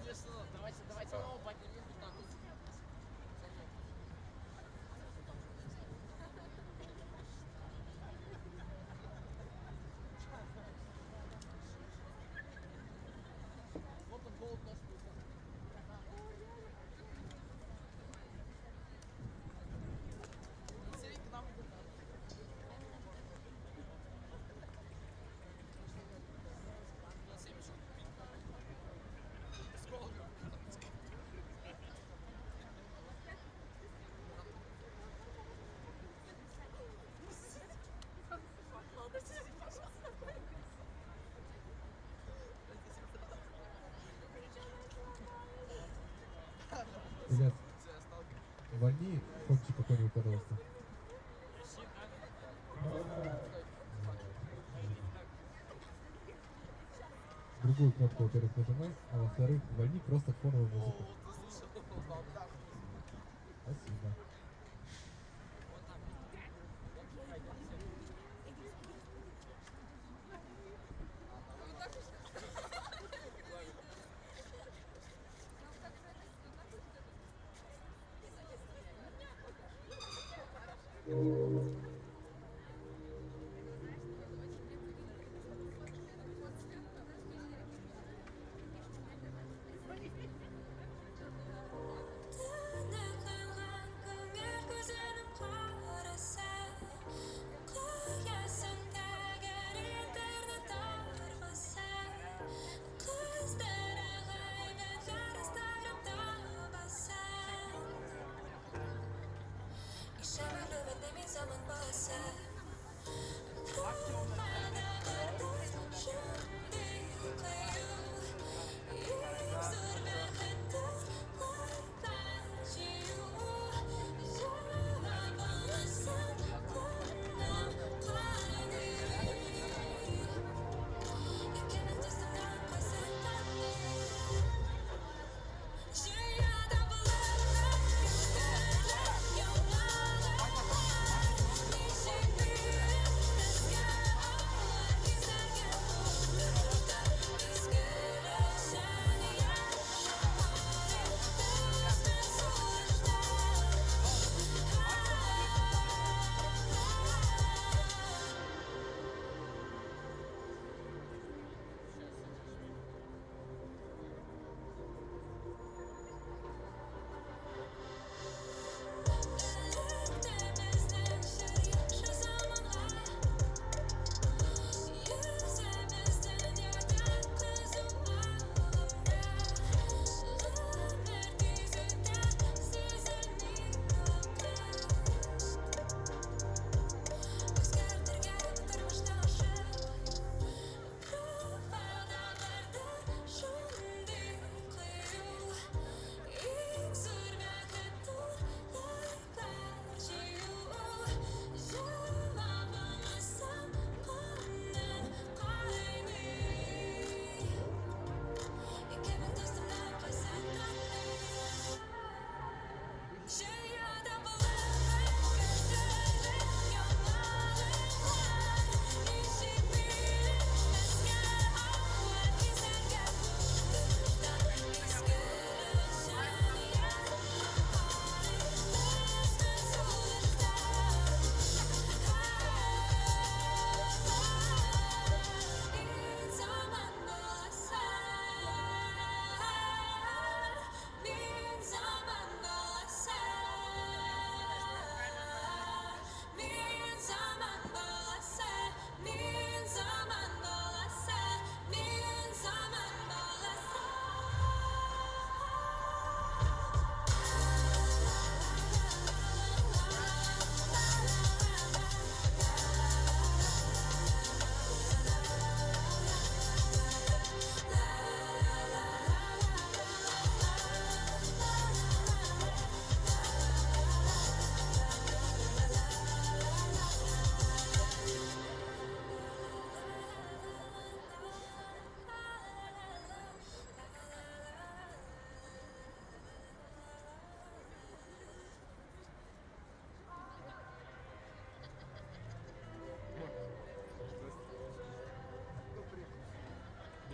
Конечно, давайте, давайте лаву поднимем вот так вот. Вот он, голубь наш был. К нам идет. Ребят, вольни фончик какой-нибудь, пожалуйста. Другую кнопку, во-первых, нажимай, а во-вторых, вольни просто фоновую музыку. Спасибо.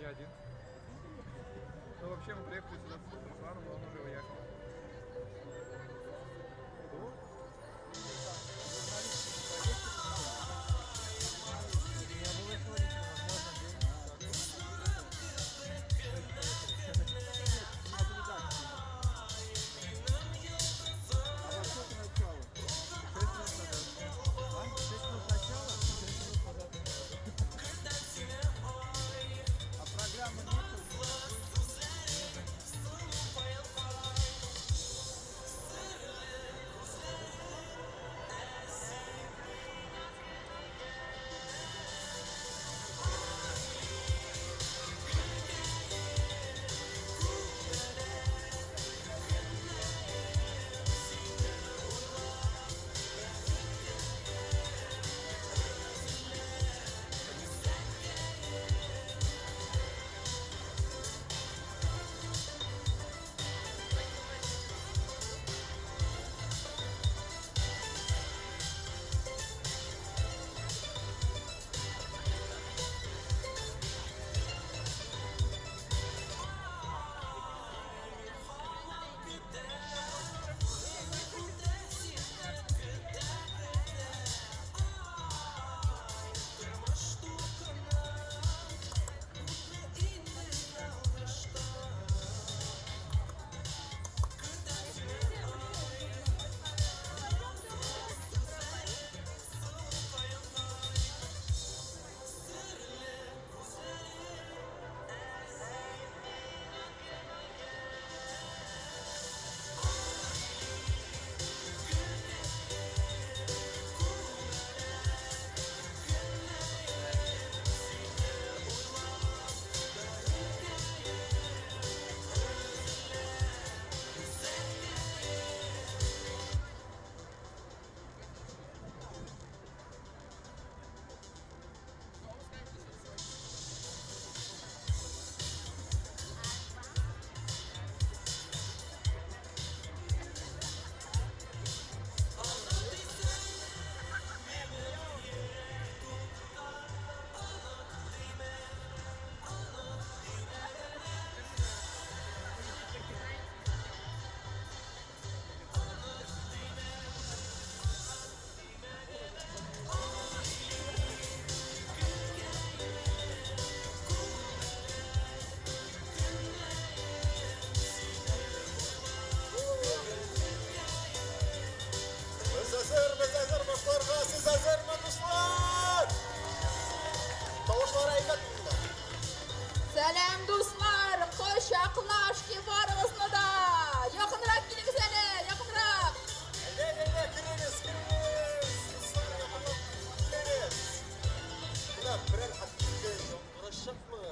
Я один. Ну, Ну, вообще мы приехали сюда с Русланом, но он уже уехал. Без әзер, без әзер башларга, сез әзерме, дуслар? Тавышлар әйбәт булды. Сәлам, дуслар! Кочаклаш ки барыгызны да! Якынрак килегез әле, якынрак! Әйдә, әйдә, керегез, керегез. Дуслар, якынлап килегез. Менә берәр хәтле яңгырашакмы?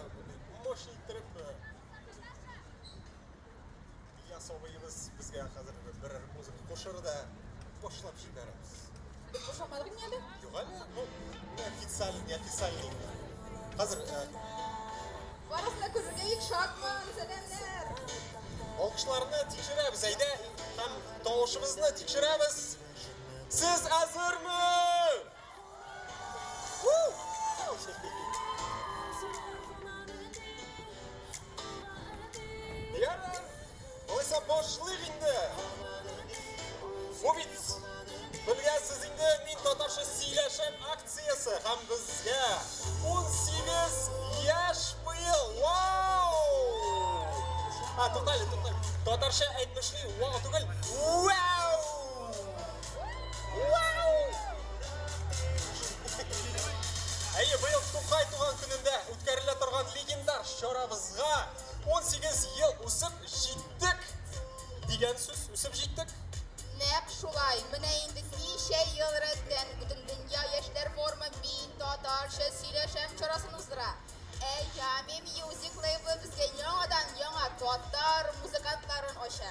Мощный иттереп. Ильяс абыебыз безгә хәзер берәр музыка кушыр да башлап җибәрәбез. Без башламадык инде әле. Юк әле, ну, не официальный, не официальный. Хәзер Барысын да күрергә бик шатмын, сәламнәр! Алкышларны тикшерәбез, әйдә, һәм тавышыбызны тикшерәбез. Сез әзерме? Ярар, алайса башлыйк инде. Бу бит белгәнсез инде, мин татарча сөйләшәм акциясе һәм безгә 18 яшь быел. Вау! А, туктале, туктале. Татарча әйтмешли, вау түгел, вау! Вау! Әйе, быел Тукай туган көнендә үткәрелә торган легендар чарабызга 18 ел үсеп җиттек дигән сүз, үсеп җиттек. Нәкъ шулай. Менә инде ничә ел рәттән Бөтендөнья яшьләр форумы Мин татарча сөйләшәм чарасын уздыра. Ә Ями Music лейблы безгә яңадан-яңа татар музыкантларын ача.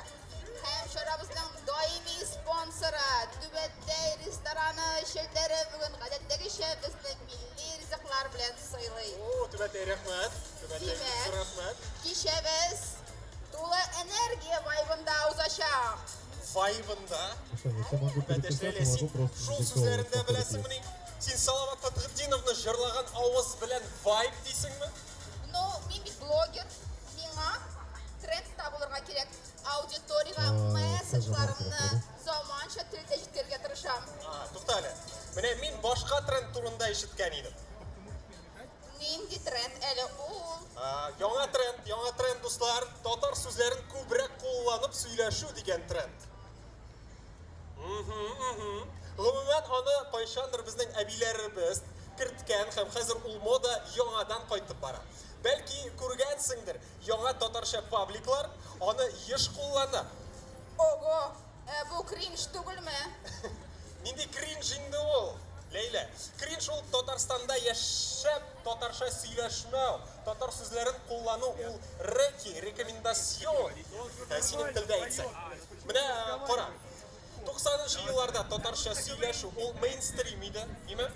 Һәм чарабызның даими спонсоры Түбәтәй рестораны челтәре бүген гадәттәгечә безне милли ризыклар белән сыйлый. О, Түбәтәй, рәхмәт. Түбәтәй, Димәк, рәхмәт. кичәбез тулы энергия вайбында узачак. Вайбында. Что, я все могу Түбәтәй, переписать, но син могу просто шул надиктовывать сүзләрендә по ходу беләсеңмени? пьесы. Син Салават Фәтхетдиновны җырлаган авыз белән вайб дисеңме? Ну, мин бит блогер, миңа Трендта булырга кирәк. Аудиториягә А, месседжларымны тоже заманча телдә җиткерергә тырышам. А, тукта әле. Менә мин башка тренд турында ишеткән идем. Нинди тренд әле ул? А, яңа тренд, яңа тренд, дуслар, татар сүзләрен күбрәк кулланып сөйләшү дигән тренд. Мгм, мгм. Гомумән, аны кайчандыр безнең әбиләребез керткән һәм хәзер ул мода яңадан кайтып бара. Бәлки күргәнсеңдер, яңа татарча пабликлар аны еш куллана. Ого, ә бу кринж түгелме? Нинди кринж инде ул, Ләйлә? Кринж ул Татарстанда яшәп, татарча сөйләшмәү, татар сүзләрен куллану ул реки, рекомендацион. Ә, синең телдә әйтсәң. Менә кара. 90нчы елларда татарча сөйләшү ул мейнстрим иде, димме?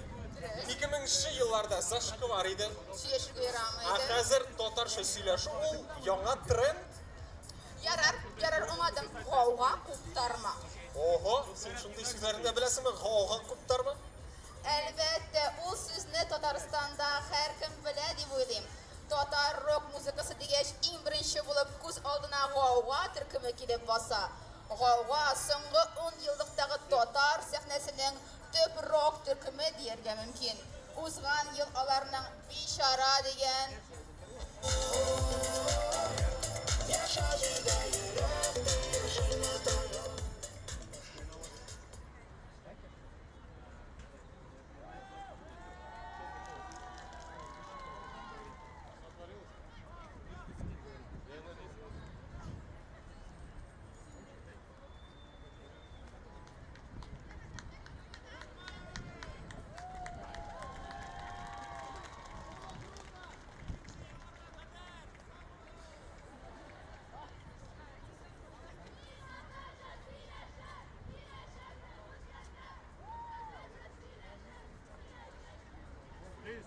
2000нче елларда зашквар иде. Сөйләшергә ярамый Ә иде. хәзер татарча сөйләшү ул яңа тренд. Ярар, ярар, аңладым. Гауга куптарма. Ого, син шундый сүзләрне дә беләсеңме? Гауга куптарма? Әлбәттә, ул сүзне Татарстанда һәркем белә дип уйлыйм. Татар рок музыкасы дигәч, иң беренче булып күз алдына Гауга төркеме килеп баса. Гауга соңгы 10 еллыктагы татар сәхнәсенең төп рок төркеме дияргә мөмкин. Узган ел аларның Бичара дигән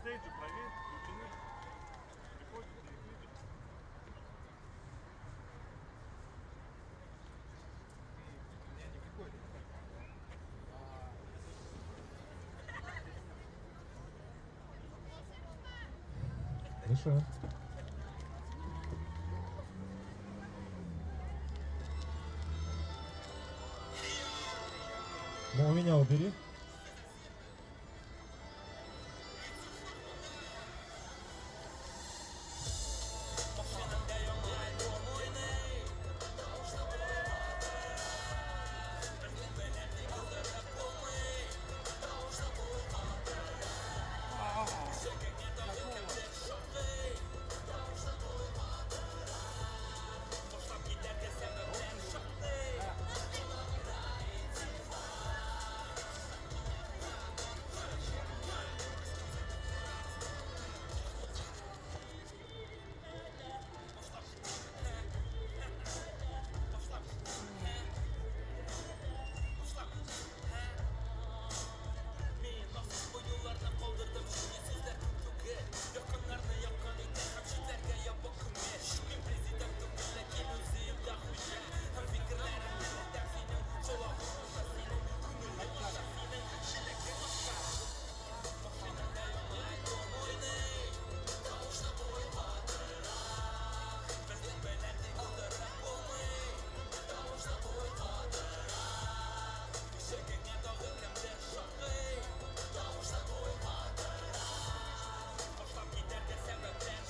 Стейджи проверь, включены. Приходит, их видит. Не, не приходит. Миша. Ну, у меня убери.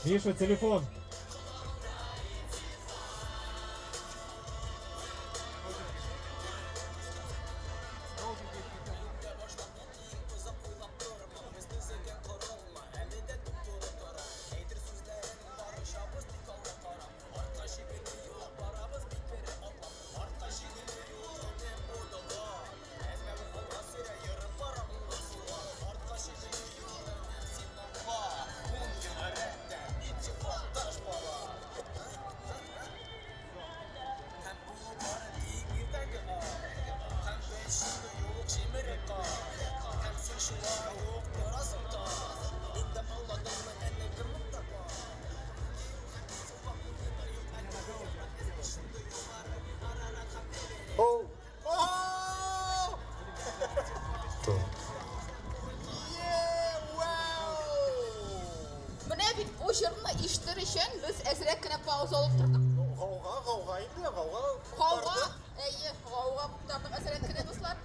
Миша, телефон. Оу! О! Е, вау! Менә бит бу җырны ишетер өчен без әзрәк кенә пауза алып тордык. Гауга, гауга инде, гауга. Гауга, әйе, гауга куптардык әзерәк кенә, дуслар.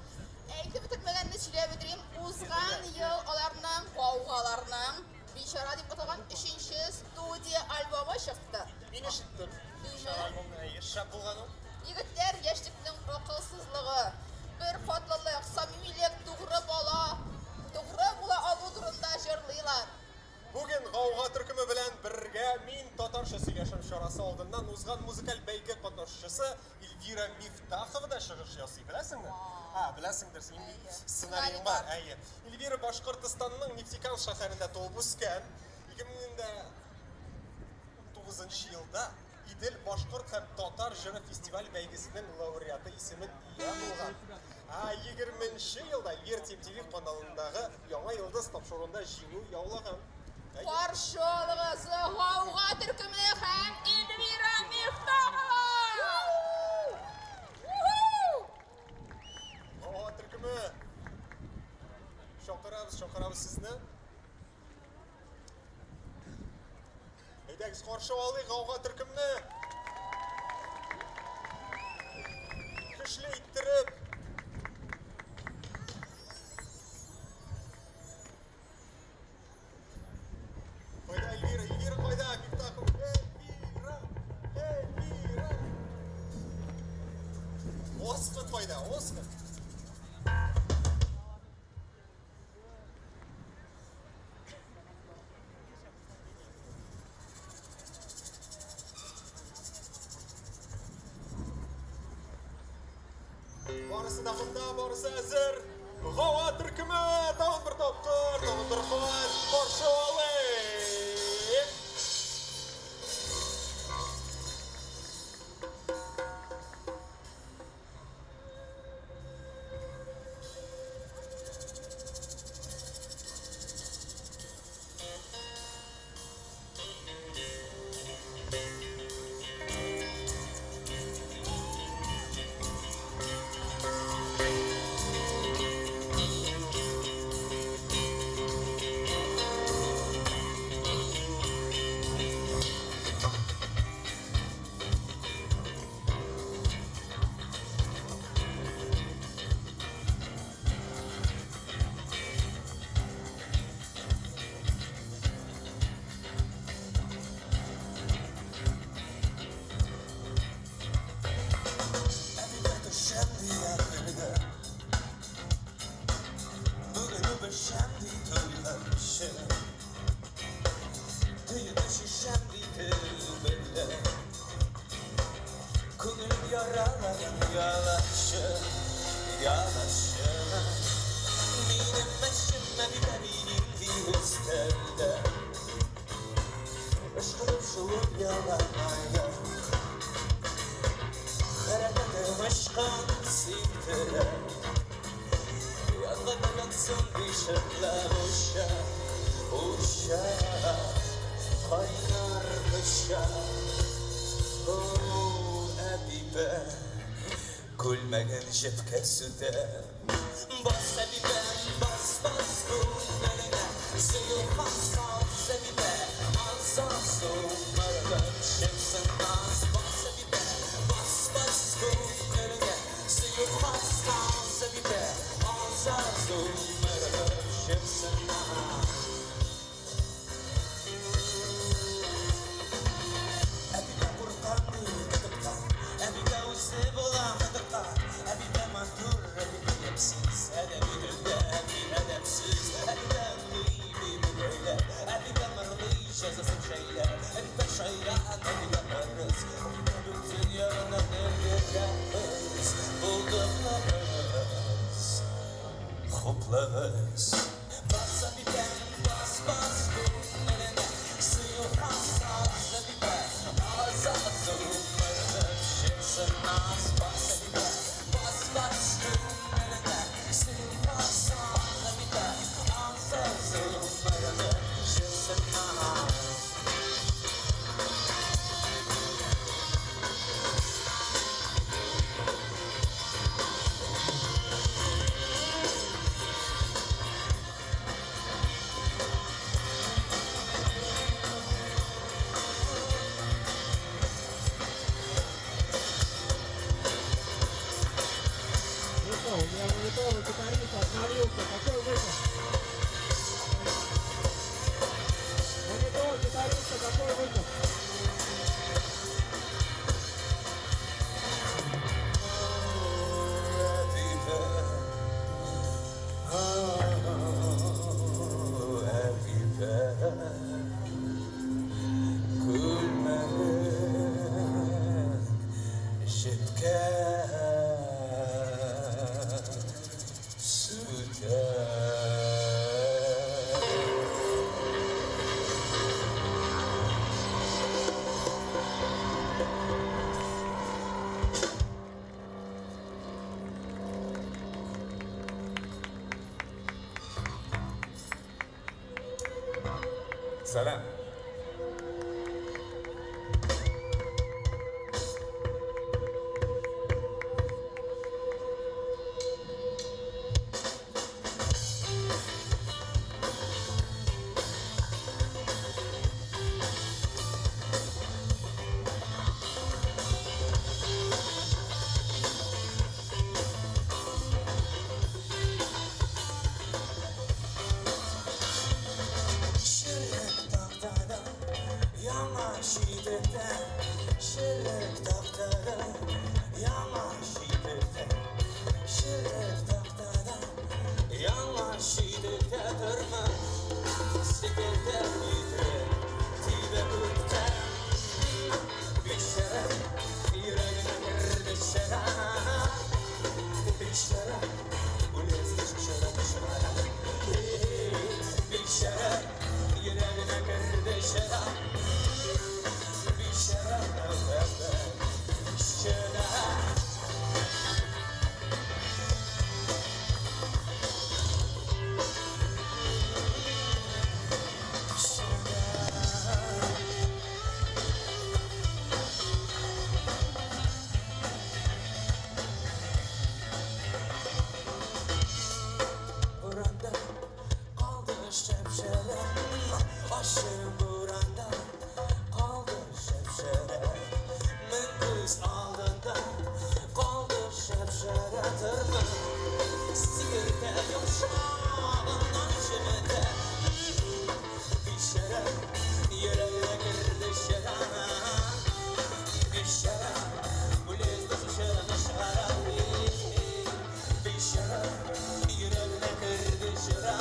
Әйтеп бетермәгәнне сөйләп бетерим. Узган ел аларның, гаугаларның Бичара дип аталган өченче студия альбомы чыкты. Мин ишеттем. Бичара альбомны, әйе, шәп булган ул. Егетләр яшьлекнең акылсызлыгы, беркатлылык, самимилек, тугры бала, тугры була алу турында җырлыйлар. Бүген Гауга төркеме белән бергә Мин татарча сөйләшәм чарасы алдыннан узган музыкаль бәйге катнашучысы Эльвира Мифтахова да чыгыш ясый, беләсеңме? А, беләсеңдер, синең сценариең бар, әйе. Эльвира Башкортостанның Нефтекамск шәһәрендә туып үскән. 2019 елда Идел башкорт һәм татар җыры фестиваль бәйгесенең лауреаты исемен ия булган. Ә 20 елда Эльвира TMTV каналындагы Яңа йолдыз тапшыруында җиңү яулаган. Каршы алыгыз Гауга төркеме һәм Эльвира Мифтахова! Гауга төркеме! Чакырабыз, чакырабыз сезне. Әйдәгез, каршы алыйк Гауга төркемне. Көчле иттереп. Кайда Эльвира? Эльвира кайда? Мифтахов. Эльвира! Эльвира! Оскар кайда? Оскар. Барысы да монда, барысы әзер. Гава төркеме тагын бер тапкыр, тагын бер кат каршы алыйк. Күлмәген җепкә сүтә. Бас, әбибәм, бас, бас күңелеңә. Сөю хас әбибә, аз аз умырып чыксын наз. Бас, әбибә, бас, бас күңелеңә. Сөю хас әбибә, аз аз умырып чыксын наз. Әбибә куркам ди кытыктан, әбибә үзе була кытыкта. Әбибә матур, әбибә ямьсез, әдәби телдә әби әдәпсез. Әбибә аңлый бит әбибә мырлый җәзасын шәйләп. Әбибә шаян, әбибә кырыс, әбибә бөтен ягыннан өлгергән булдыклы кыз. Хуплагыз. Бас, әбибәм, бас, бас күңелеңә. Сөю хас әбибә, аз аз умырып чыксын наз. Бас, әбибә, бас, бас күңелеңә. Сөю хас әбибә, аз аз умырып чыксын наз. Күлмәген җепкә сүтә. Сәлам. Черек тактада, яңа читектә, черек тактада, яңа читектә, черек тактада, яңа читектә тормыш сикертә китереп, тибеп үтә. Бичара, йөрәгенә керде шәраб. Бичара, үлезде шәраб, шәраб. Бичара, йөрәгенә керде шәраб. Бичара, мәхәббәт, шәраб. Буранда калды шәп-шәрә, ачы буранда калды шәп-шәрә. Мең күз алдында калды шәп-шәрә тормыш. Сикертә йомшагыннан чеметә. Бичара, йөрәгенә керде шәрә. Бичара, үлезде шәрә чыгара. Бичара, йөрәгенә керде шәрә.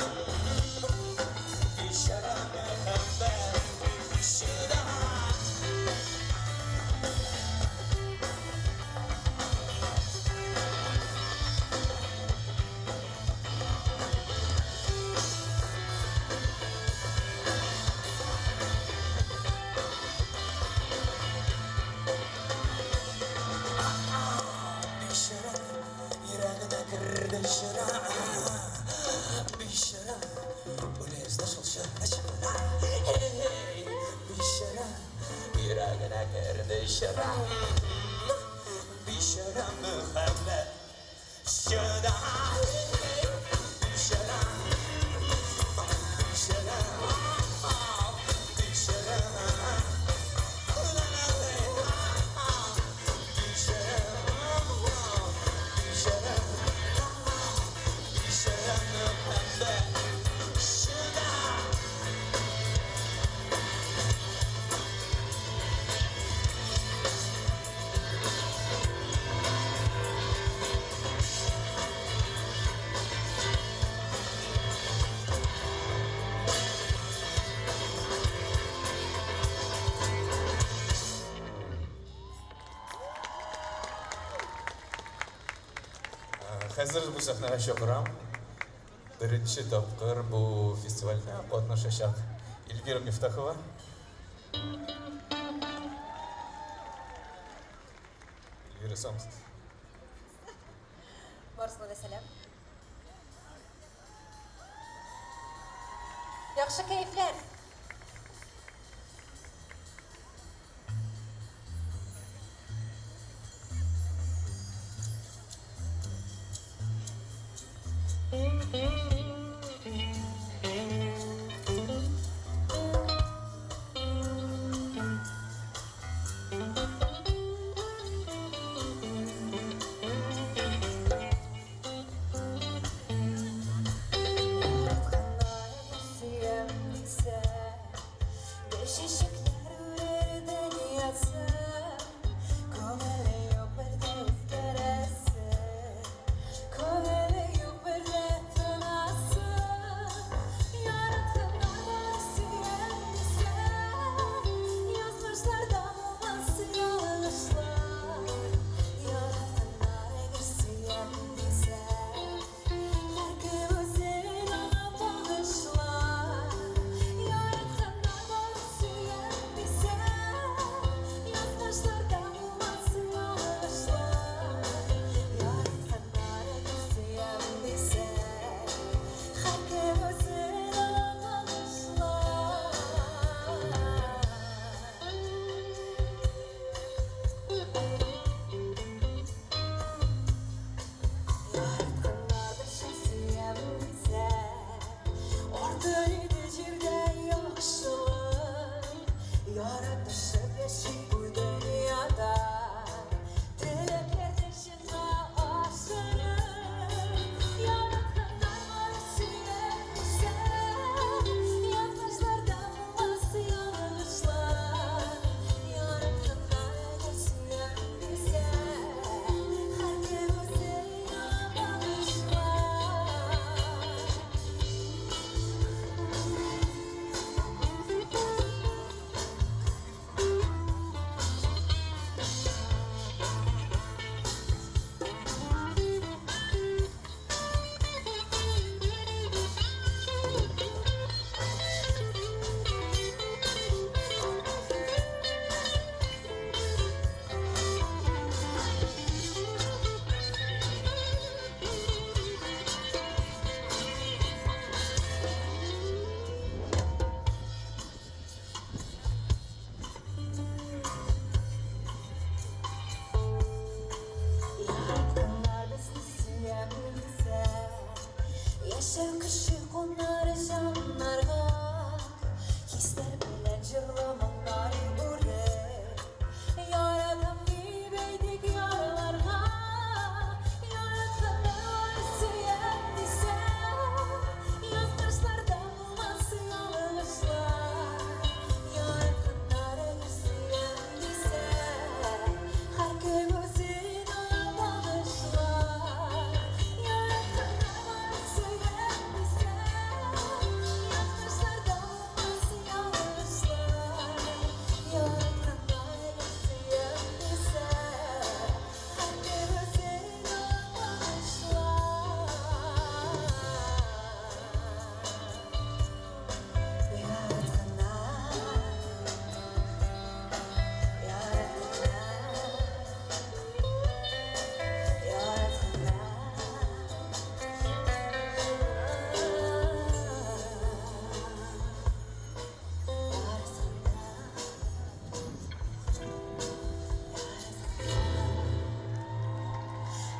Бичара мәхәббәт, чыда. Бичара, йөрәгенә керде шәрә. Бичара, үлезде шул чыра чыгара. Эй, бичара, йөрәгенә керде шәрә. Бичара мәхәббәт, чыда. Бичара, бичара, бичара. Хәзер бу сәхнәгә чакырам. Беренче тапкыр бу фестивальдә катнашачак Эльвира Мифтахова. Эльвира, саумысыз? Барысына да сәлам. Яхшы кәефләр. Яратышып яши бу дөньяда. Теләкләрне чынга ашырып, яратканнар бары сөям дисә, язмышларда булмас ялгышлар. Яратканнар әгәр сөям дисә, һәркем үзе багышлар. Яратканнар безне сөя белсә, яшәү көче кунар җаннарга. Хисләр белән җырлы моңнар үреп, яратам дип әйтик ярларга. Яратканнар сөям дисә, язмышларда булмас ялгышлар. Яратканнар әгәр сөям дисә, һәркем үзен багышлар. Яратканнар бары сөям дисә, язмышларда булмас ялгышлар. Яратканнар әгәр сөям дисә, һәркем үзен багышлар. Яратканнар, яратканнар, яратканнар.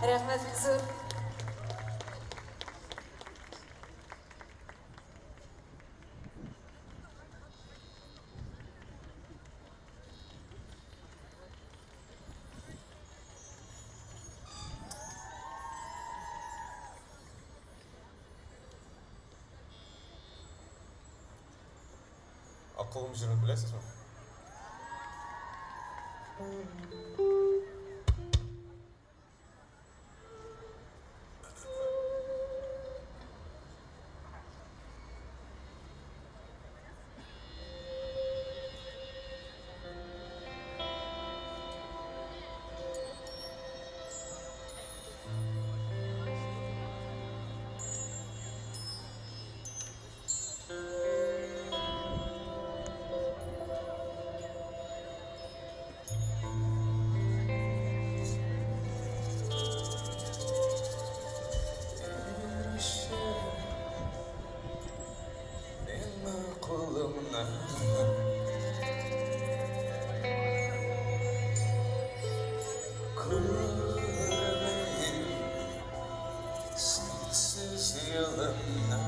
Рәхмәт бик зур. Акылым җырын беләсезме? Миңа кулыңны. Күрмим синсез елымны.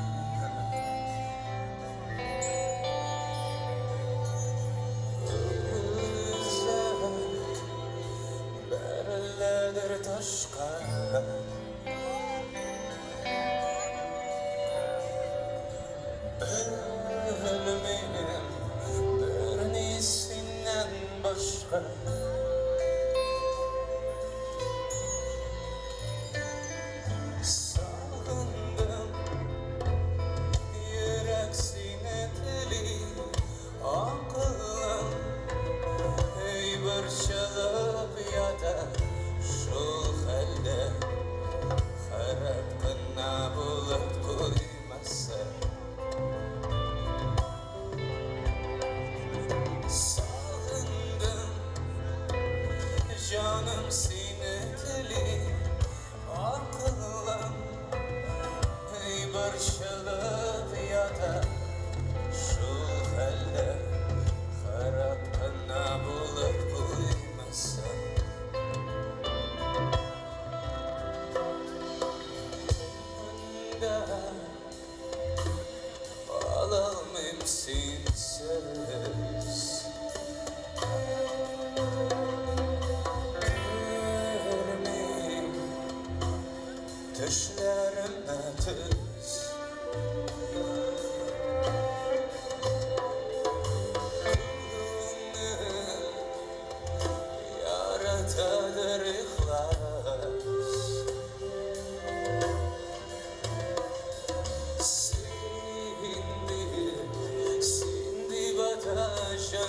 Үзәк бәреләдер ташка. Белмим берни синнән башка. Сагындым, йөрәк сине тели, акылым эй борчылып ята шул хәлдә, харап кына булып куймаса. Сагындым.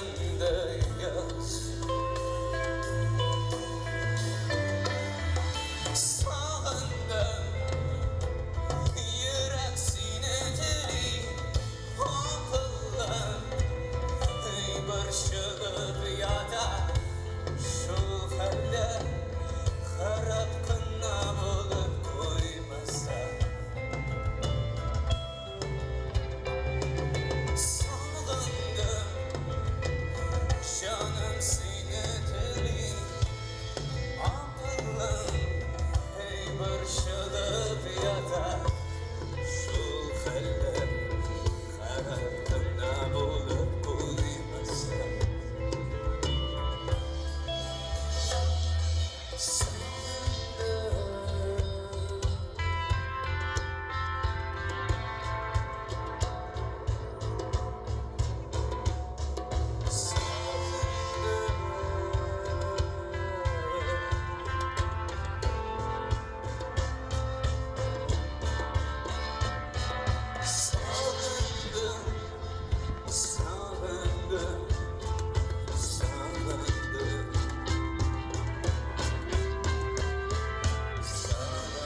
Сагынды яз. Сагындым, йөрәк сине тели, акылым борчылып ята. Шул хәлдә харап кына булып куймаса. Сагындым, җаным сине тели, акылым борчылып ята. Шул хәлдә харап кына булып куймаса. Сагындым. Сагындым, сагындым, сагындым, сагындым.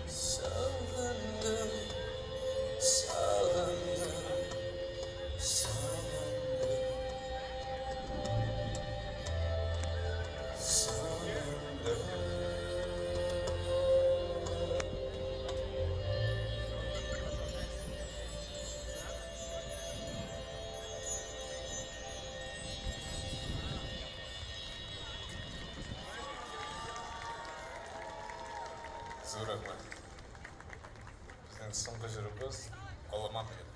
Сагындым, сагындым, сагындым, сагындым. Зур рәхмәт. Безнең соңгы җырыбыз Аламан дигән.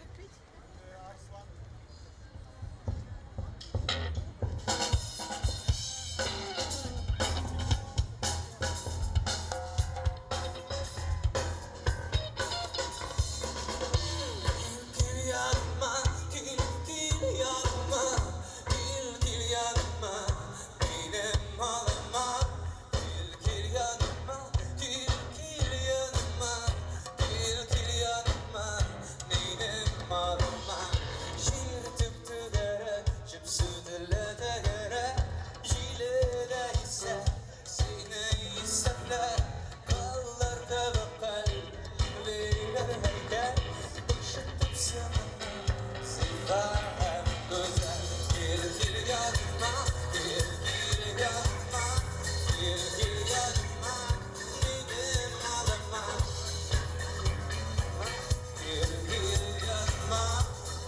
Кил яныма, кил, кил яныма, кил, кил яныма, минем алыма. Кил, кил яныма, кил, кил яныма, кил, кил яныма, минем алыма. Җир төп-түгәрәк, җепсүделе тәгәрәк, җиле дә исә, сине исәпләп, каллар тәвәккәл, лиләр һәйкәл, ишетеп сиңа зифа һәм гүзәл. Кил, кил яныма, кил, кил яныма, кил, кил яныма, минем алыма. Кил, кил яныма,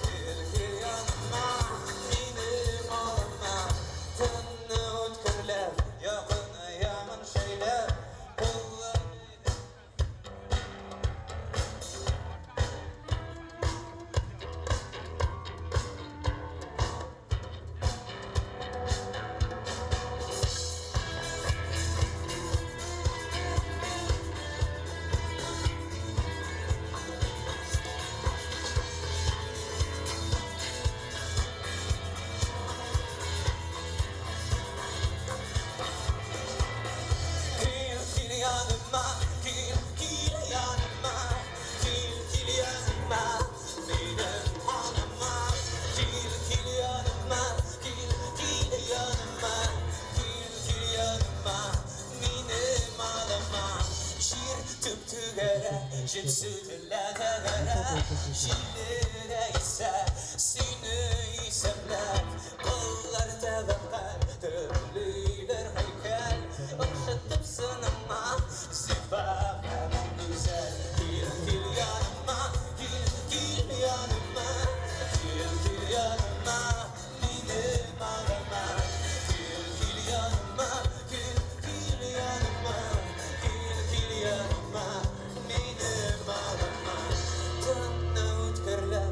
кил, кил яныма, минем алыма. Төнне үткерләп, якыны яман шәйләп, куллар Кил, кил яныма, кил, кил яныма, кил, кил яныма, минем аныма. Кил, кил яныма, кил, кил яныма, кил, кил яныма, минем алыма. Җир төп-түгәрәк, җепсүделә тәгәрәк, җиле дә исә, сине исәпләп, кыллар тәвәккәл, төрлеләр һәйкәл, охшатып сыныңа, зифа һәм гүзәл. Кил, кил яныма, кил, кил яныма, кил, кил яныма, минем алыма. Кил, кил яныма, кил, кил яныма, кил, кил яныма, минем алыма. Төнне үткерләп,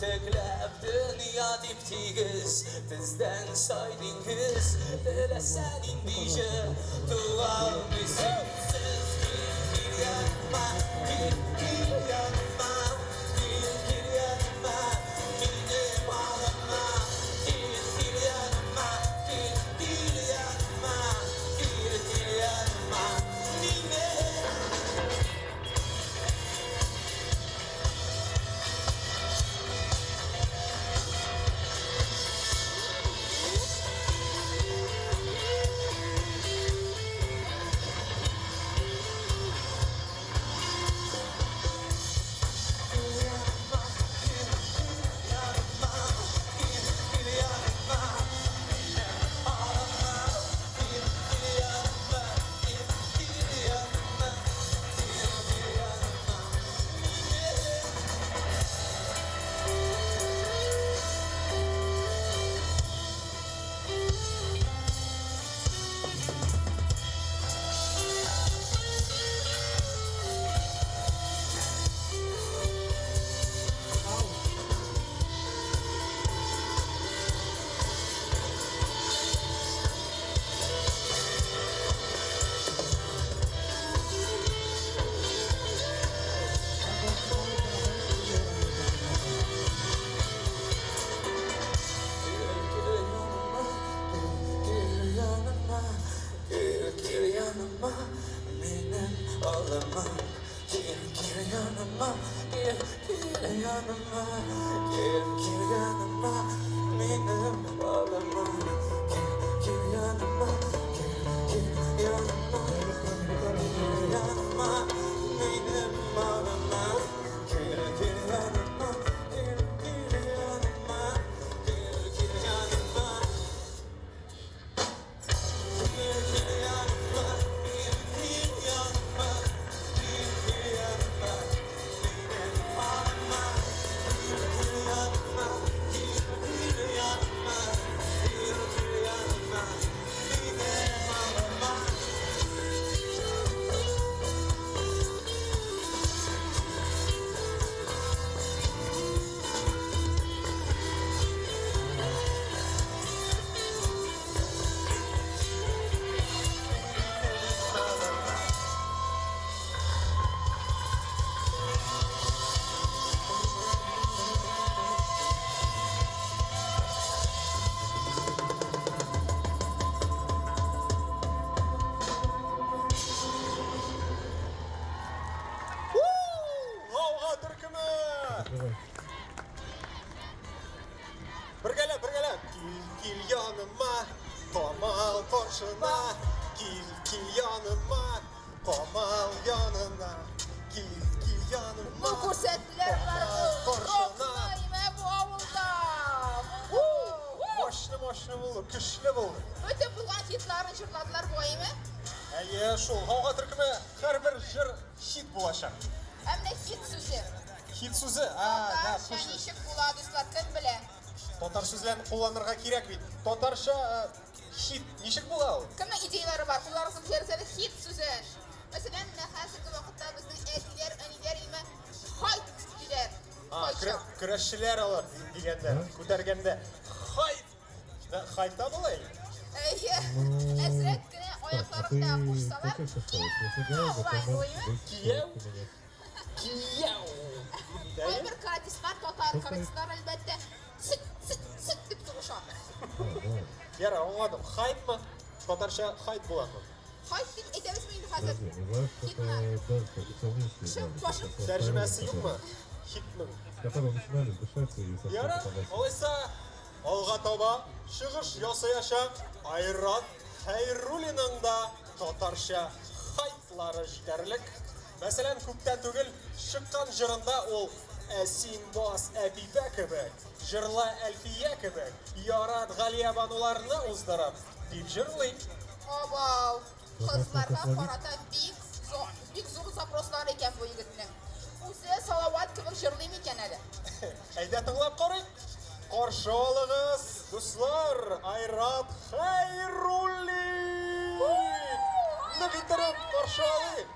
Җентекләп дөнья тип-тигез, Тездән сай диңгез, Теләсә нинди җыр туа алмый синсез. Кил, кил яныма, кил, кил яныма, Кил, кил яныма, минем алыма. Кил, кил яныма, кил, кил яныма, Кил, кил яныма, минем. Кил, кил яныма, кил, кил яныма, минем алыма. Кил, кил яныма, кил, кил яныма, кил, кил яныма, минем алыма. Кил, кил яныма, кил, кил яныма, кил яныма, минем алыма. Кил, кил яныма, кил, кил яныма, кил, кил яныма. Гауга төркеме! Закрывай. Бергәләп, бергәләп. Кил, кил яныма, Камал каршына. Кил, кил яныма, Камал янына. Кил, кил яныма. Ну күрсәттеләр болар Камал каршына. рокны имә бу авылда. Мощный, мощный булды, көчле булды. Бөтен булган хитларын җырладылар бу әйме? Әйе, шул Гауга төркеме һәрбер җыр хит булачак. Ә менә хит сүзе. Хит сүзе, а, да, Татарча слушай. ничек була, дуслар, кем белә? Татар сүзләрен кулланырга кирәк бит. Татарча хит ничек була ул? Кемнең идеялары бар? Кулларыгызны күтәрегез әле хит сүзен. Мәсәлән, менә хәзерге вакытта безнең әтиләр, әниләр имә хайт диләр. А, Кайчак. көрәшчеләр алар дигәндә, күтәргәндә хайт. Да, Хайта була инде. Әйе. Ну, Әзрәк кенә Так, а аякларын да ты кушсалар, зачем поставить? Если Гаага, то Кияү, может быть Кияү. коробку менять. Кияү. Әйе. Кайбер каратистлар, татар каратистлар әлбәттә, сөт, сөт, сөт дип сугыша. А, да. Яра, аңладым. Хайтмы? Татарча хайт буламы? Хайт дип әйтәбезме инде хәзер? Подожди, ну знаешь, Хитмы? это, да, пацанинские, Шым, да, башым. вот это Тәрҗемәсе второй, юкмы? Хитның. С которого начинали дышать и совсем Яра, потом начали. алайса алга таба чыгыш ясаячак Айрат Хәйруллинның да татарча хайтлары җитәрлек. Мәсәлән, күптән түгел чыккан җырында ул «Ә син бас Әбибә кебек, җырла Әлфия кебек, ярат Галиябануларны уздырып» дип җырлый. Абау. Кызларга Вопрос карата бик зур, бик зур запрослар икән бу егетнең. Үзе Салават кебек җырлый микән әле? Әйдә тыңлап карыйк. Каршы алыгыз, дуслар, Айрат Хәйруллин! Нык иттереп каршы алыйк.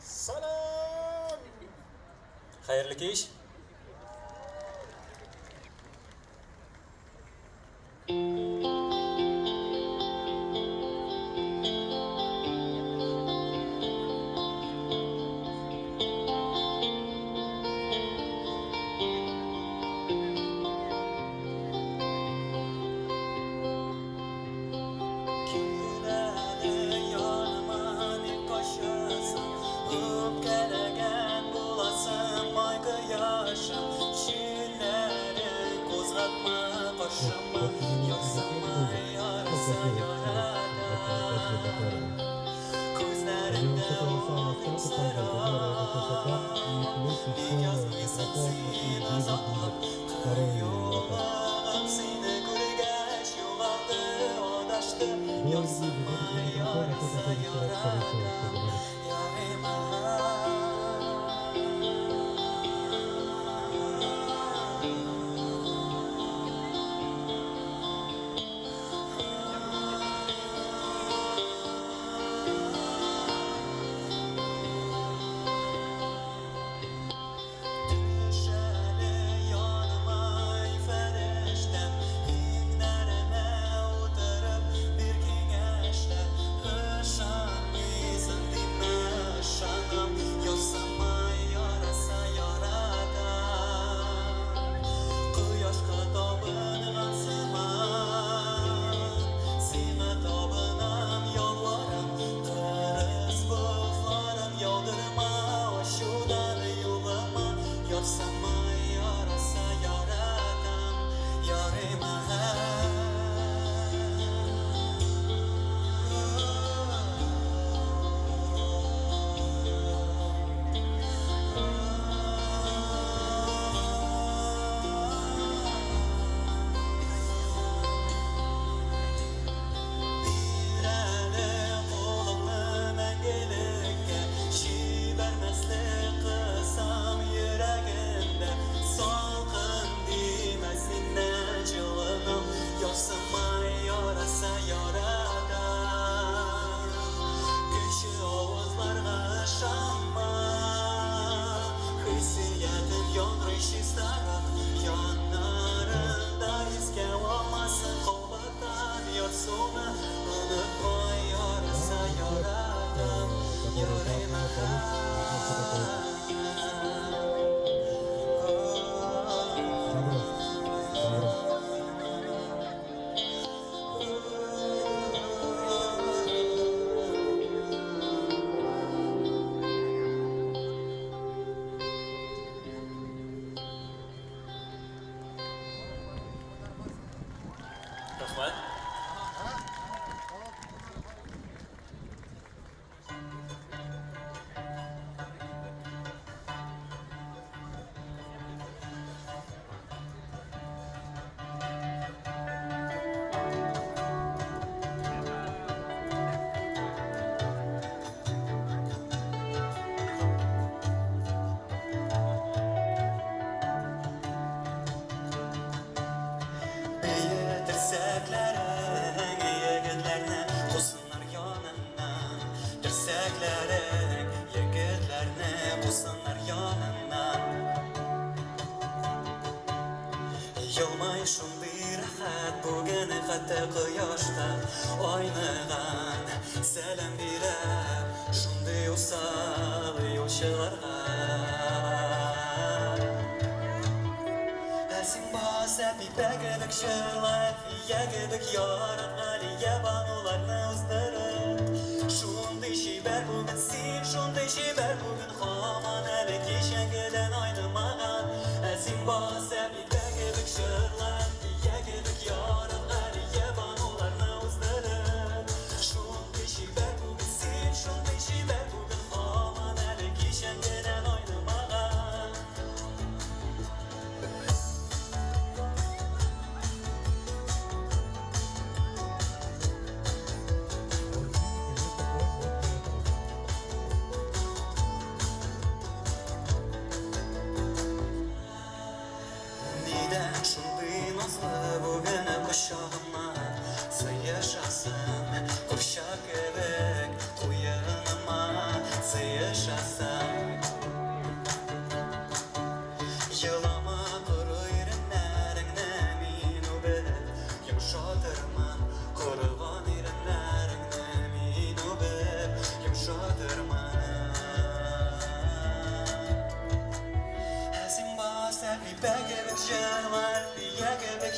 Сәлам! Хәерле кич.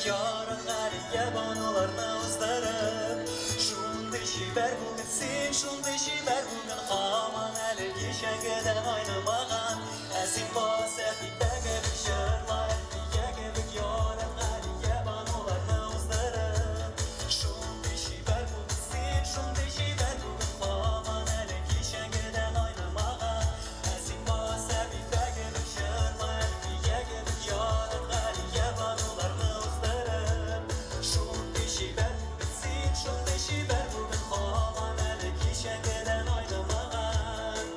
кебек ярат Галия Бануларны уздырып. Шундый чибәр бүген син, шундый чибәр бүген, һаман әле кичәгедән айнымаган. Ә син бас Әпипә кебек җырла, Әлфия кебек ярат Галия Бануларны уздырып. Шундый чибәр бүген син, шундый чибәр бүген, һаман әле кичәгедән айнымаган. Ә син бас Әпипә кебек җырла, Әлфия кебек ярат Галия Бануларны уздырып. Шундый чибәр бүген син, шундый чибәр бүген, һаман әле кичәгедән айнымаган.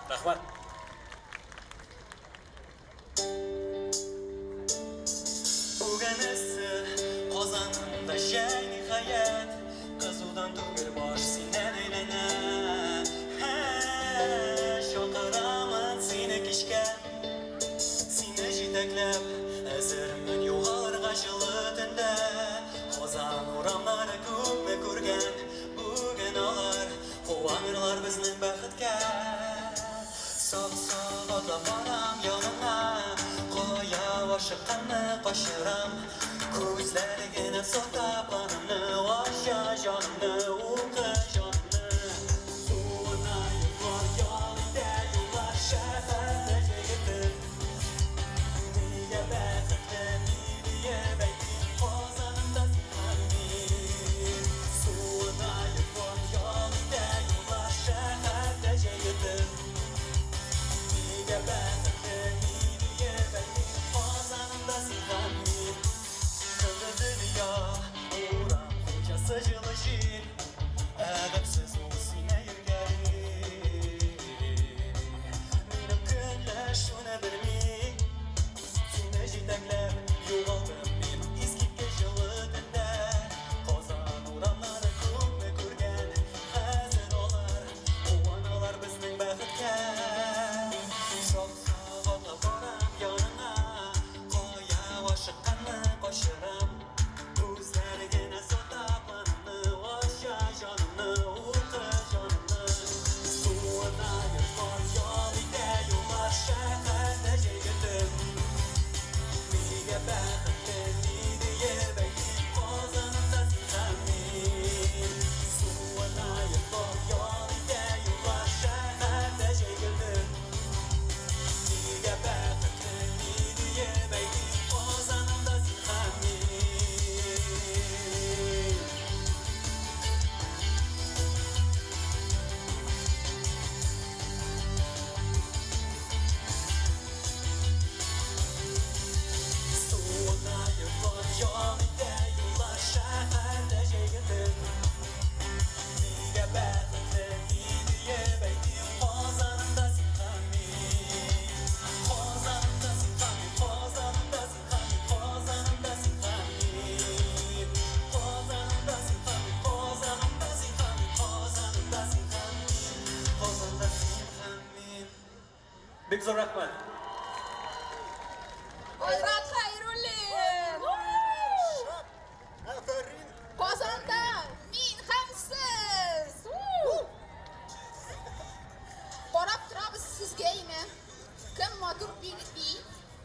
Рәхмәт. Бүген эссе Казанымда җәй, ниһаять. Кызудан түгел баш синнән әйләнә. Чакырамын сине кичкә, сине җитәкләп, әзермен югалырга җылы төндә. Казан урамнары күпне күргән, бүген алар куанырлар безнең бәхеткә. Сак-сак атлап барам яныңа, кая ашыкканны качырам. Күзләре генә сата планымны, ача җанымны, укы җанымны. Суына йоклар, ял итә юллар, шәһәрдә җәйге. Нигә бәхетле мин диеп әйтим, Казанымда син һәм мин. Суына йоклар, ял итә юллар, шәһәрдә җәйге. Нигә бәхетле мин диеп әйтим, Казанымда син һәм мин. Тынды дөнья, урам хуҗасы җылы җил, әдәпсез ул сине йөргәли. Минем көнләшүне белми, сине җитәкләп югалдым мин искиткеч җылы төндә. Казан урамнары күпне күргән, хәзер алар куаналар безнең бәхеткә. Сак-сак атлап барам яныңа, кая ашыкканны качырам. Күзләре генә сата планымны, ача җанымны, укы җанымны. Суына йортлар, ял итә юллар, шәһәрдә җәйге төн. Нигә бәхетле мин диеп әйтим, Казанымда син һәм мин. Суына йортлар, ял итә юллар, шәһәрдә җәйге төн. Нигә бәхетле мин диеп әйтим, Казанымда син һәм мин. Суына йортлар, ял итә юллар, шәһәрдә җәйге төн. Нигә бәхетле мин диеп әйтим, Казанымда син һәм мин. Казанымда син һәм мин, Казанымда син һәм мин, Казанымда син һәм мин. Казанымда син һәм мин, Казанымда син һәм мин, Казанымда син һәм мин, Казанда син һәм мин. Бик зур рәхмәт. Айрат Хәйруллин! Афәрин! Казанда мин һәм сез! Карап торабыз сезгә име. Кем матур бии,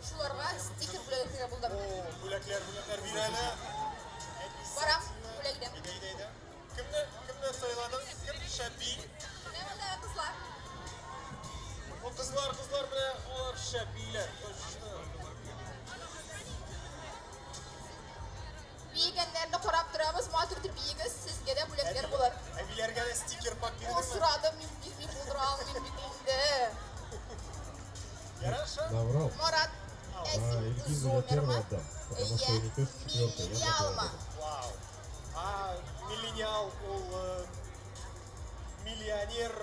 шуларга стикер бүләк итәргә булдым. О, бүләкләр, бүләкләр бир әле. Барам, бүләк итәм. Әйдә, әйдә, әйдә. Кемне, кемне сайладың? Кем шәп бии? Менә монда кызлар. Бу кызлар, кызлар менә алар шәп бииләр. Точно. Биегәннәрне карап торабыз, матур итеп биегез, сезгә дә бүләкләр булыр. Әбиләргә дә стикер пак Ул бирдеңме? сорадым, мин бирми булдыра алмыйм бит инде. Ярашо. Наврал. Марат, ә А, син Ильгизу я зумермы? первый отдам, потому что Әйе, у них тоже четвертая. Я миллениалмы? Вау. А миллениал ул миллионер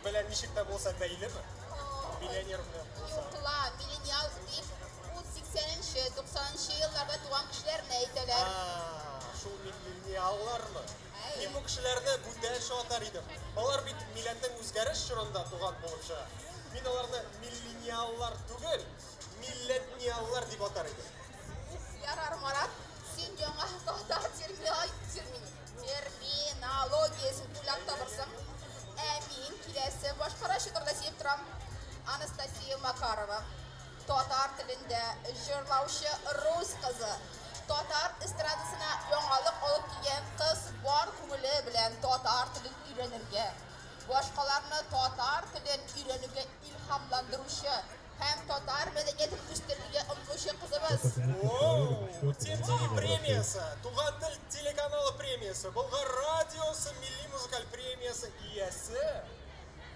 белән ничек тә булса бәйлеме? Миллионер белән булса. Юк ла, миллениал дип ул 80-нче, 90-нчы елларда туган кешеләрне әйтәләр. А, шул миллениаллармы? Әй. Мин бу кешеләрне бүтәнчә атар идем. Алар бит милләтнең үзгәреш чорында туган булып чыга. Мин аларны миллениаллар түгел, милләтниаллар дип атар идем. Уф, ярар, Марат, син яңа татар терминологиясен уйлап табырсың. Ә мин киләсе башкаручы турында сөйләп торам. Анастасия. Макарова. Татар телендә җырлаучы рус кызы. Татар эстрадасына яңалык алып килгән кыз бар күңеле белән татар телен өйрәнергә, башкаларны татар телен өйрәнүгә илһамландыручы һәм татар мәдәниятен үстерергә омтылучы кызыбыз. Воу! TMT премиясе, Туган тел телеканалы премиясе, Болгар радиосы милли музыкаль премиясе иясе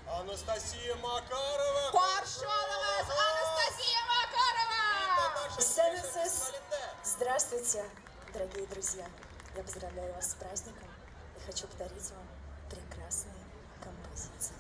Анастасия Макарова. Каршы алыгыз, Анастасия Макарова! Исәнмесез! Здравствуйте, дорогие друзья! Я поздравляю вас с праздником и хочу подарить вам прекрасные композиции.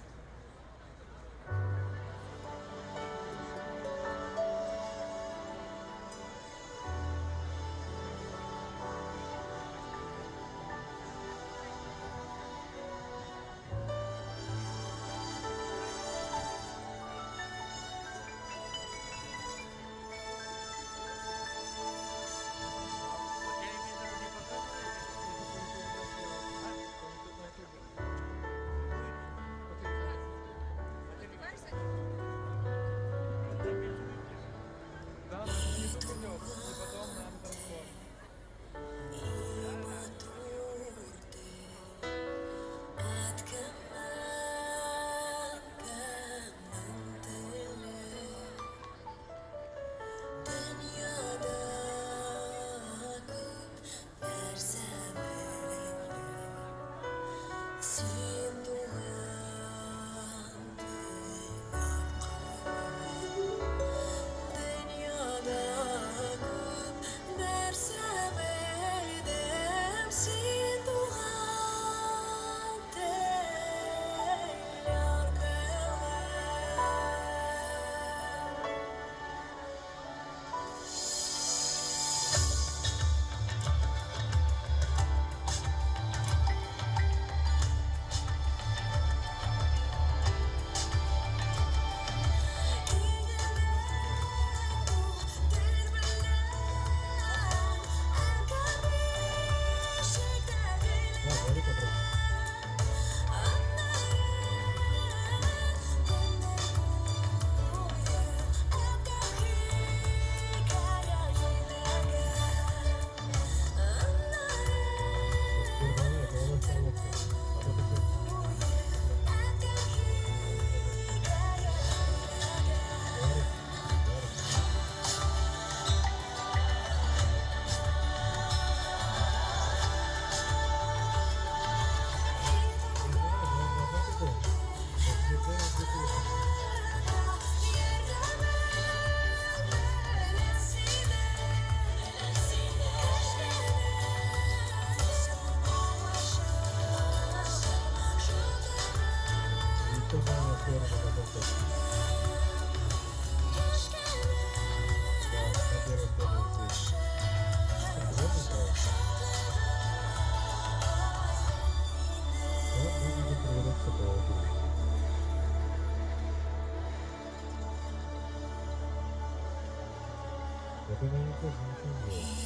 Это, наверное, тоже ничего не делает.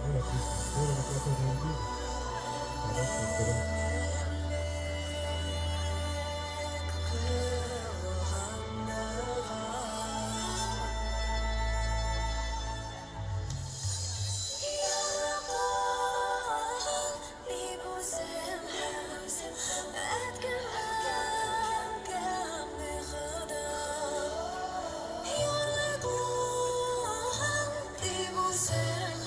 Ну, отлично. Скоро мы тебя тоже увидим. А дальше разберемся. Yeah.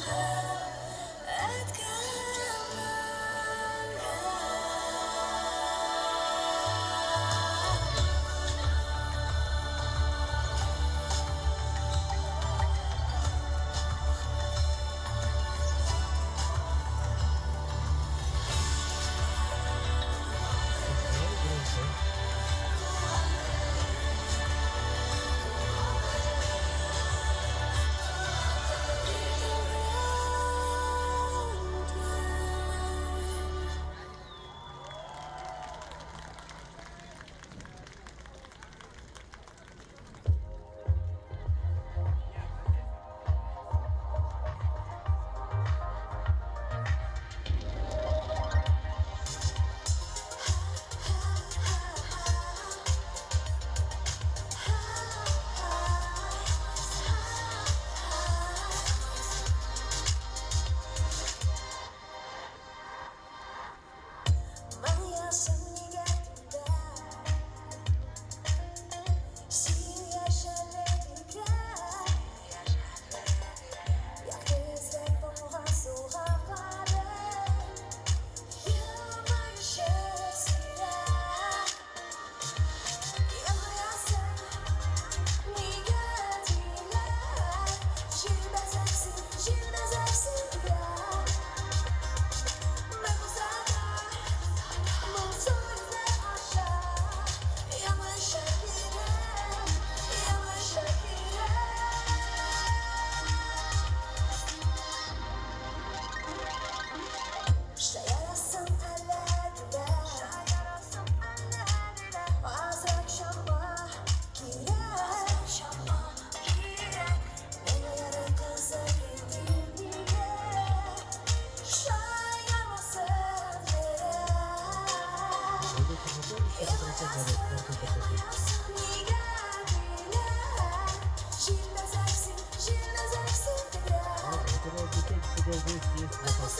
тебя здесь есть запас.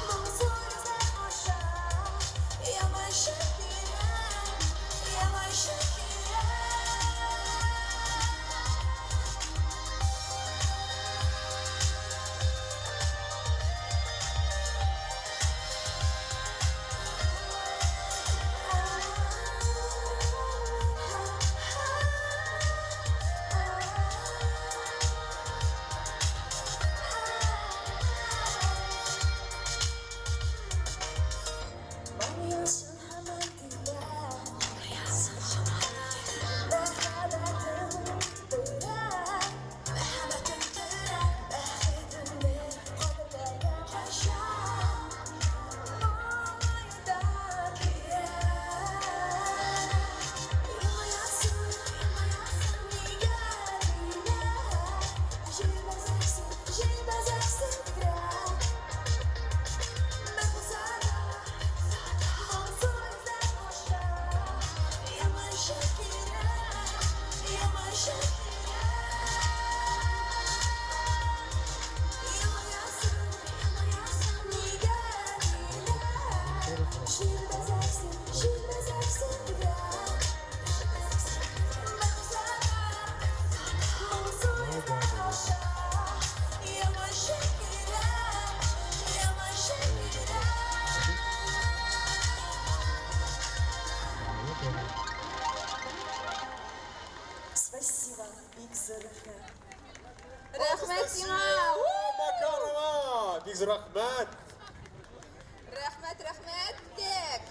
Моңсу йөзләр аша Елмаешып киләм, елмаешып киләм. Моңлы һаман тилә, Мәхәббәтем төрә, мәхәббәтем төрә, Бәхетемне кадерләгән кайчан Моңаю да кирәк. Елмаясың, елмаясың нигә, нигә? Җилбәзәксең, җилбәзәксең бигрәк. Бер булса да, моңсу йөзләр аша Елмаешып киләм, елмаешып киләм. Елмаясың, елмаясың нигә, нигә? Җилбәзәксең, җилбәзәксең бигрәк. Бер булса да, моңсу йөзләр аша Елмаешып киләм, елмаешып киләм. Я понял. Спасибо, бик зур рәхмәт. Рәхмәт сиңа! Макарова! Бик зур рәхмәт! Рәхмәт, рәхмәт! Так.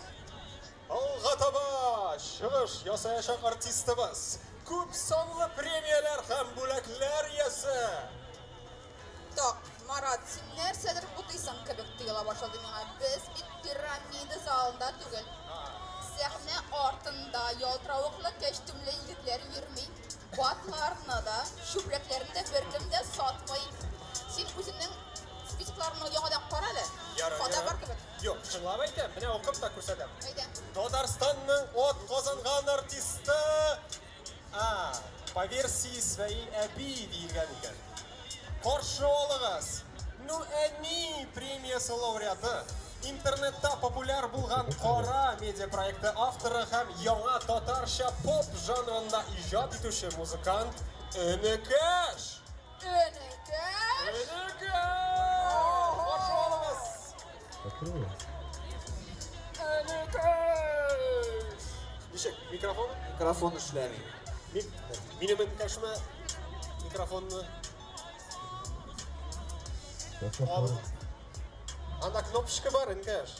Алга таба чыгыш ясаячак артистыбыз. Күп санлы премияләр һәм бүләкләр иясе. Так, Марат, син нәрсәдер бутыйсың кебек тоела башлады миңа. Без бит пирамида залында түгел. Сәхнә артында ялтыравыклы кәчтүмле егетләр йөрми. Батларны да, чүпрәкләрне дә беркем дә сатмый. Син үзеңнең списокларыңны яңадан кара әле. Ярар, Хата ярар. бар кебек. Юк, чынлап әйтәм, менә укып та күрсәтәм. Әйдә. Татарстанның атказанган артисты а, по версии своей әби диелгән икән. Каршы алыгыз. Ну, әни премиясе лауреаты, интернетта популяр булган Кара медиа проекты авторы һәм яңа татарча поп жанрында иҗат итүче музыкант Энекәш. Энекәш! Энекәш! Каршы алыгыз. Открою. Энекәш! Ничек, микрофон? Микрофон эшләми. Минем энекәшемә микрофонны Сейчас попробуем. Анда кнопочка бар, энекәш.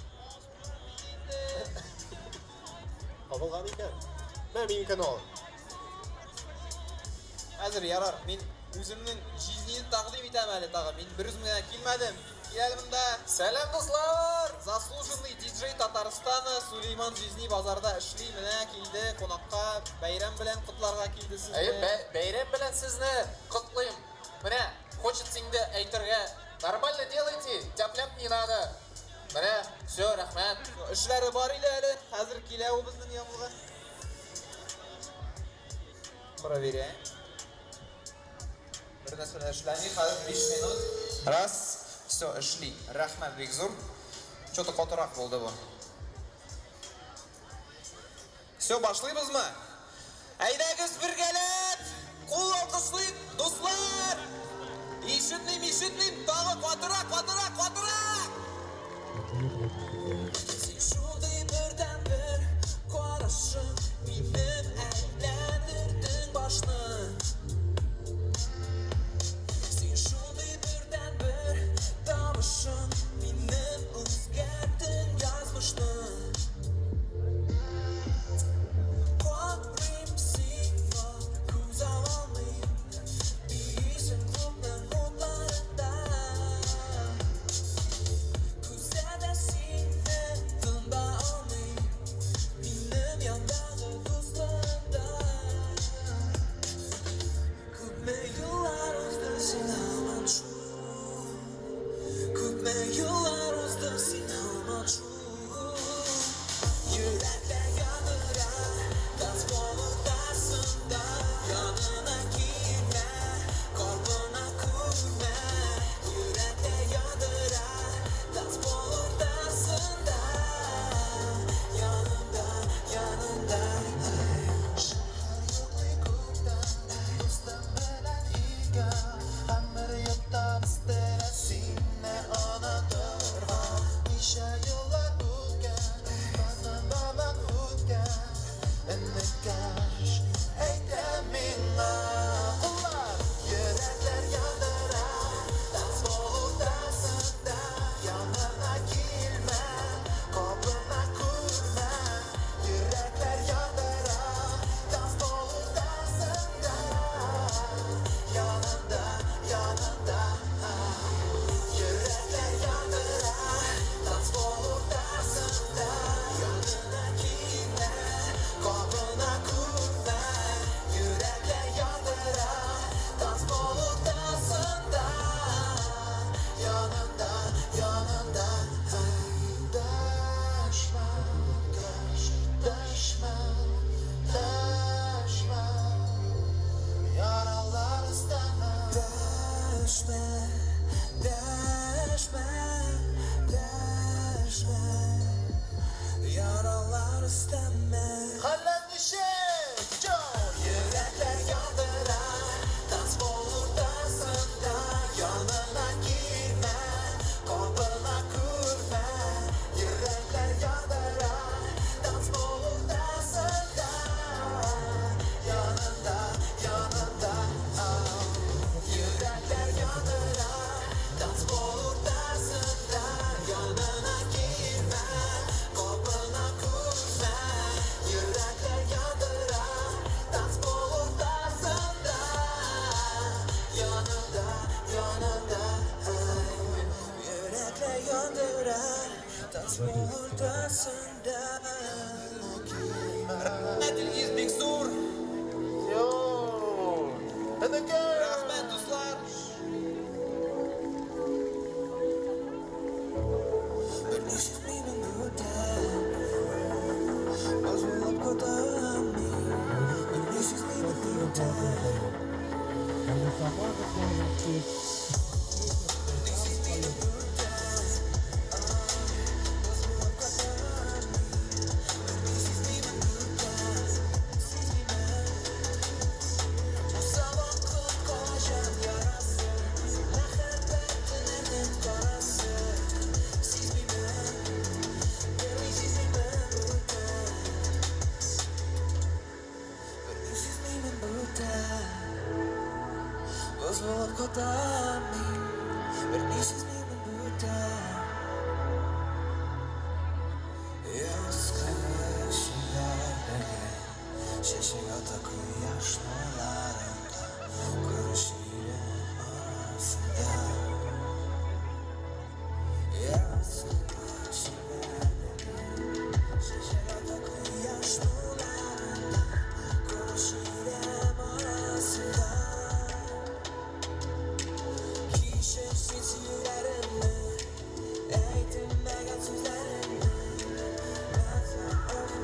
Кабылган икән. Мә минекен ал. Хәзер ярар, мин үземнең җизнине тәкъдим итәм әле тагы. Мин бер үзем генә килмәдем. Кил әле монда. Сәлам, дуслар! Заслуженный диджей Татарстана Сулейман җизни базарда эшли. Менә килде кунакка, бәйрәм белән котларга килде сезне. Әйе, бәйрәм белән сезне котлыйм. Менә, хочется инде әйтергә, нормально делайте, тяп-ляп не надо. Менә, все, рәхмәт. Эшләре бар иде әле. Хәзер килә ул безнең янга. Проверяем. Бер нәрсә дә эшләми, хәзер 5 минут. Раз, все, эшли. Рәхмәт бик зур. Что-то катырак булды бу. Все, башлыйбызмы? Әйдәгез бергәләп! Кул алкышлыйк, дуслар! Ишетмим, ишетмим, тагы катырак, катырак, катырак! Син шундый бердәнбер карашың минем әйләндердең башны. Син шундый бердәнбер тавышың минем үзгәрттең язмышны. Карыйм сиңа, күз алмыйм, биисең клубның утларында. Дәшмә, дәшмә, дәшмә. Яралар өстәмә. Хәлләр ничек? Чо! Йөрәкләр яндыра, танцпол уртасында. Янына килмә, кабына күрмә. Йөрәкләр яндыра, танцпол уртасында. Янында, янында. Йөрәкләр яндыра, танцпол уртасында. Янына килмә, кабына күрмә. Йөрәкләр яндыра, танцпол уртасында. Yanında, yanında, ay. Yürekler yandıra, tanspol ortasında. Рәхмәт, Илгиз, бик зур. Рәхмәт, дуслар. Берни сизмимен бүтән, Боз булып катам мин. Берни сизмимен бүтән. Когда собака должен спеть. Берни сизмимен бүтән, Боз булып катам мин. Берни сизмимен бүтән, сизмимен. Уза вакыт калачак ярасы, Мәхәббәтнең карасы. Сизмимен, берни сизмимен бүтән. Берни сизмимен бүтән. Боз булып катам мин. Берни сизмимен бүтән. Язгы чибәрлеге, Чәчәк ата кояш нурларында, Коры чирәм арасында. Язгы чибәрлеге, Чәчәк ата кояш нурларында, Коры чирәм арасында. Кичер син сөюләремне, Әйтелмәгән сүзләремне.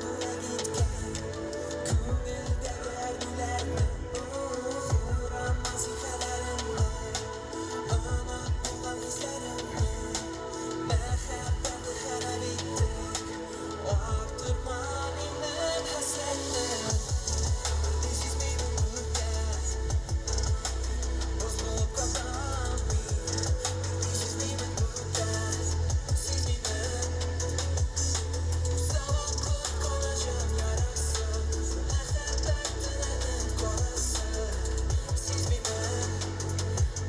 Бүләк иткән Күңелдәге әрнүләрне, Урамас хикәяләремне, Онытылган хисләремне. Мәхәббәтне харап иттек, Арттырма минем хәсрәтне. Берни сизмимен бүтән, Боз булып катам мин. Берни сизмимен бүтән, сизмимен. Уза вакыт калачак ярасы, Мәхәббәтнең карасы. Сизмимен,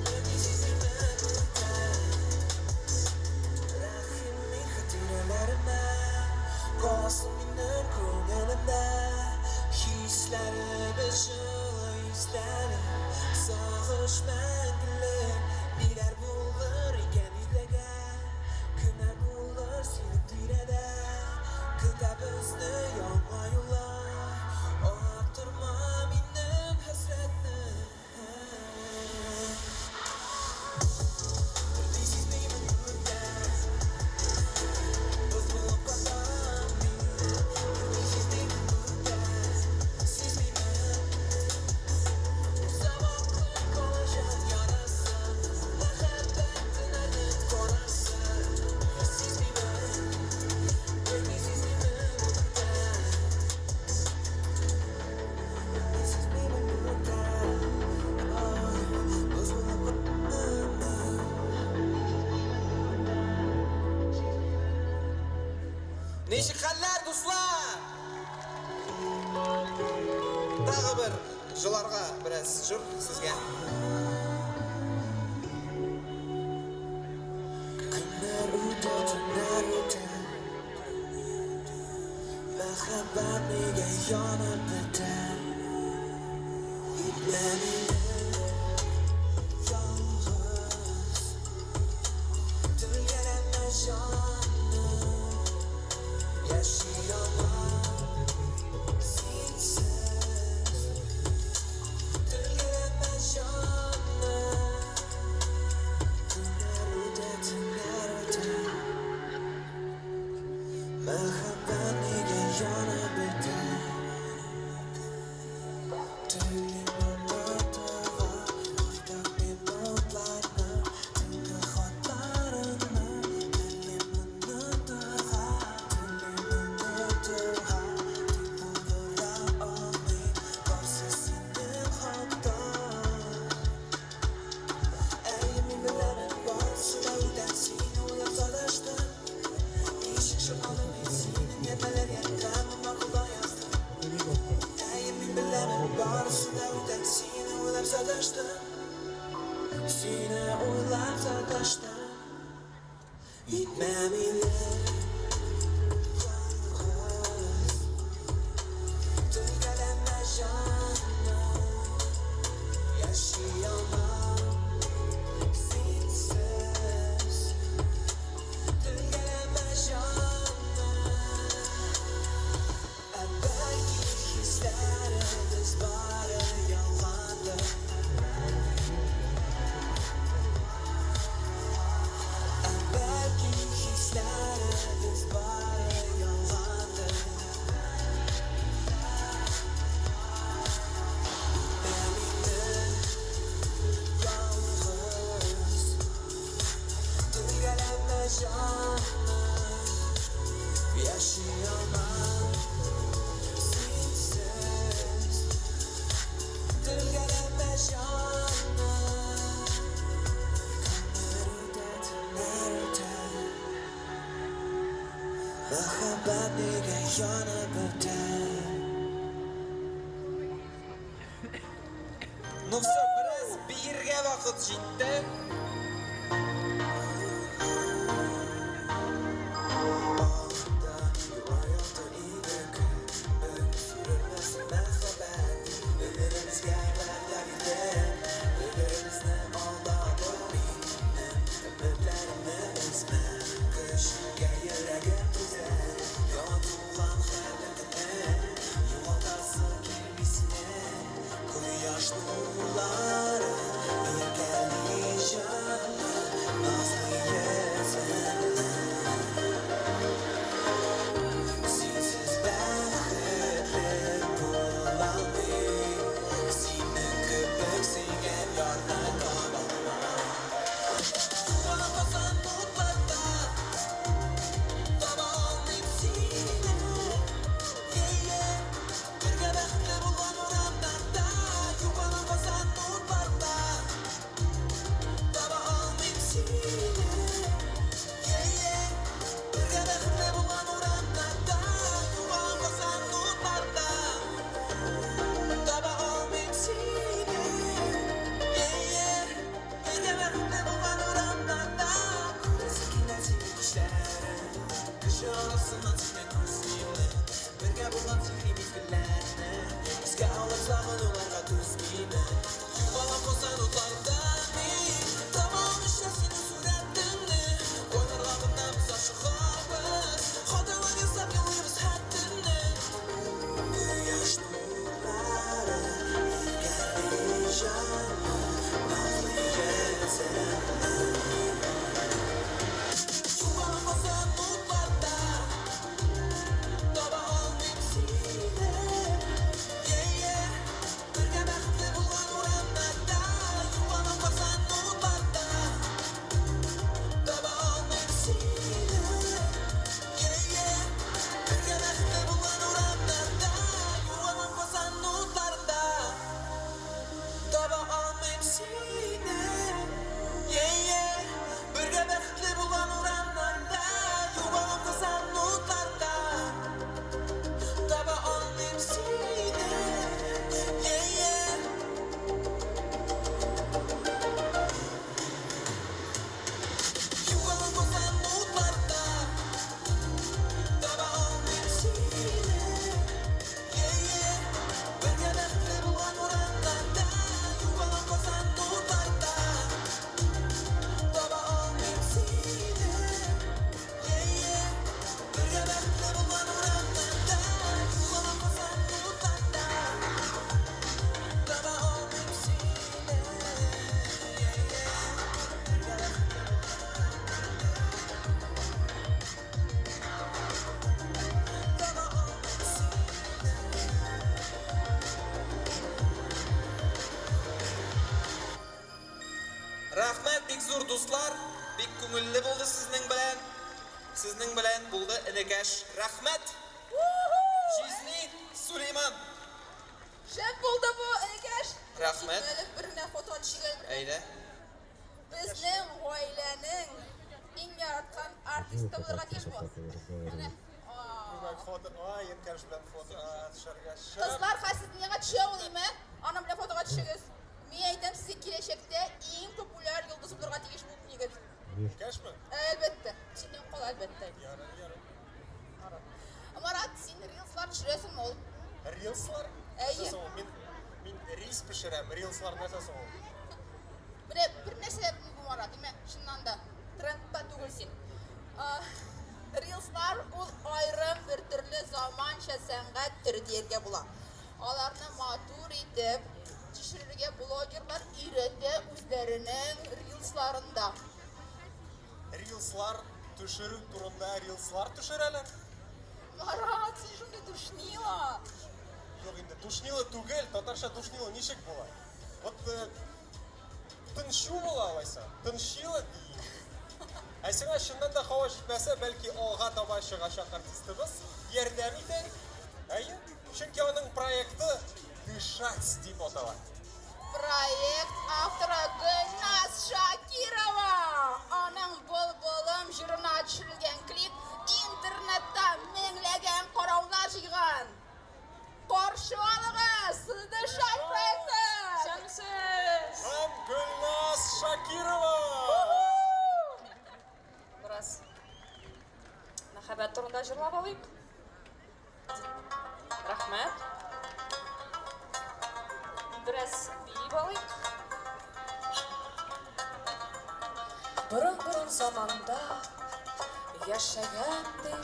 берни сизмимен бүтән. Рәхим ит хатирәләремә, Калсын минем күңелемдә. Хисләребез җылы истәлек, Сагыш мәңгелек. Ниләр булыр икән иртәгә? Кемнәр булыр синең тирәдә? Көтә безне яңа юллар. Арттырма минем хәсрәтне. Берни сизмимен бүтән, Боз булып катам мин. Берни сизмимен бүтән, сизмимен. Уза вакыт калачак ярасы, Мәхәббәтнең карасы. Сизмимен, берни сизмимен бүтән. Берни сизмимен бүтән. Боз булып катам мин. Ничек хәлләр, дуслар? Тагы бер җыларга бераз җыр сезгә. Көннәр үтә, төннәр үтә, Мәхәббәт нигә янып бетә? Итмә мине ялгыз, Телгәләнмә җаным. Яши алмам синсез, Телгәләнмә җаным. Көннәр үтә, төннәр үтә, Мәхәббәт нигә янып бетә? Телгәләнмә. ташлап Итмә мине ялгыз Телгәләнмә җаным Яши алмам синсез Телгәләнмә җаным Ә бәлки хисләребез бары ялгандыр Ә бәлки хисләребез бары ялгандыр Итмә мине ялгыз Телгәләнмә җаным Яши алмам синсез Телгәләнмә җаным Көннәр үтә, төннәр үтә Мәхәббәт нигә янып бетә Ну все, бераз биергә вакыт җитте. Алда юллар якты иде кебек Сүрелмәсен мәхәббәт Бер-беребезгә вәгъдә бирдек Бер-беребезне алдадык Минем өметләремне өзмә Көчкә йөрәгем түзә Яңа туган хәбәреңне Югалтасы килми сине Кояш нурлары Иркәли җанны Назлы йөзеңне Синсез бәхетле булалмыйм Синең кебек сөйгән ярны табалмам Югалам Казан утларда Таба алмыйм сине Yeah, Бергә бәхетле булган урамнарда Югалам Казан утларда Таба алмыйм сине Yeah, Бергә бәхетле булган урамнарда Югалам Казан утларда Таба алмыйм сине Yeah, Бергә бәхетле булган урамнарда Күрәсе килә синең кичләрен Кеше арасыннан синең күзләреңне Бергә булган сихри мизгелләрне Искә алып сагынуларга түзмимен Югалам Казан утларында мин Таба алмыйча синең сурәтеңне Уйларга гына без ашыгабыз Хаталар ясап елыйбыз һәр төнне Кояш нурлары иркәли җанны Назлы йөзеңне Югалам Казан утларда Таба алмыйм сине Yeah, Бергә бәхетле булган урамнарда Югалам Казан утларда Таба алмыйм сине Yeah, Бергә бәхетле булган урамнарда Югалам Казан утларда Таба алмыйм сине Yeah, Бергә бәхетле булган урамнарда Югалам Казан утларда Таба алмыйм сине Yeah, Югалам Казан утларда Таба алмыйм сине Yeah, Бергә бәхетле булган урамнарда Югалам Казан утларда Таба алмыйм сине Yeah, Бергә бәхетле булган урамнарда Югалам Казан утларда Таба алмыйм сине Yeah, Бергә бәхетле Таба алмыйм сине Рәхмәт бик зур дуслар, бик күңелле булды сезнең белән. Сезнең белән булды энекәш. Рәхмәт. Җизни Сулейман. Шәп булды бу, энекәш. Рәхмәт. Әле бер генә фото төшик әле. Әйдә. Безнең гаиләнең иң яраткан артисты булырга тиеш бу. Менә. Фото, ай, энекәш белән фото төшәргә. Шәп. Кызлар, хәзер сез миңа төшә улыймы? Аның белән фотога төшегез. Мин әйтәм, сезгә киләчәктә иң популяр йолдыз булырга тиеш бу егет. Вверх. Кәшме? Әлбәттә. Синнән кала, әлбәттә. Ярар, ярар. Марат. Марат, син рилслар төшерәсеңме ул? Рилслар? Әйе. Нәрсә соң ул? Мин мин рис пешерәм, рилслар нәрсә соң ул? Менә бер нәрсә дә белми бу Марат, димә, чыннан да трендта түгел син. Рилслар ул аерым бер төрле заманча сәнгать төре дияргә була. Аларны матур итеп төшерергә блогерлар өйрәтә үзләренең рилсларында. Рилслар төшерү турында рилслар төшерәләр? Марат, син шундый душнила. Юк инде, душнила түгел, татарча душнила ничек була? Вот э, тынчу була алайса. Тынчила ди. Ә сиңа чыннан да һава җитмәсә, бәлки алга таба чыгачак артистыбыз ярдәм итәр. Әйе, чөнки аның проекты Дышать дип атала. Проект авторы Гөлназ Шакирова. Аның Былбылым җырына төшерелгән клип интернетта меңләгән караулар җыйган. Каршы алыгыз, Дышать проекты! Исәнмесез! Һәм Гөлназ Шакирова! Бераз мәхәббәт турында җырлап алыйк. Рәхмәт. Бераз биеп алыйк. Борын-борын заманда яшәгән ди.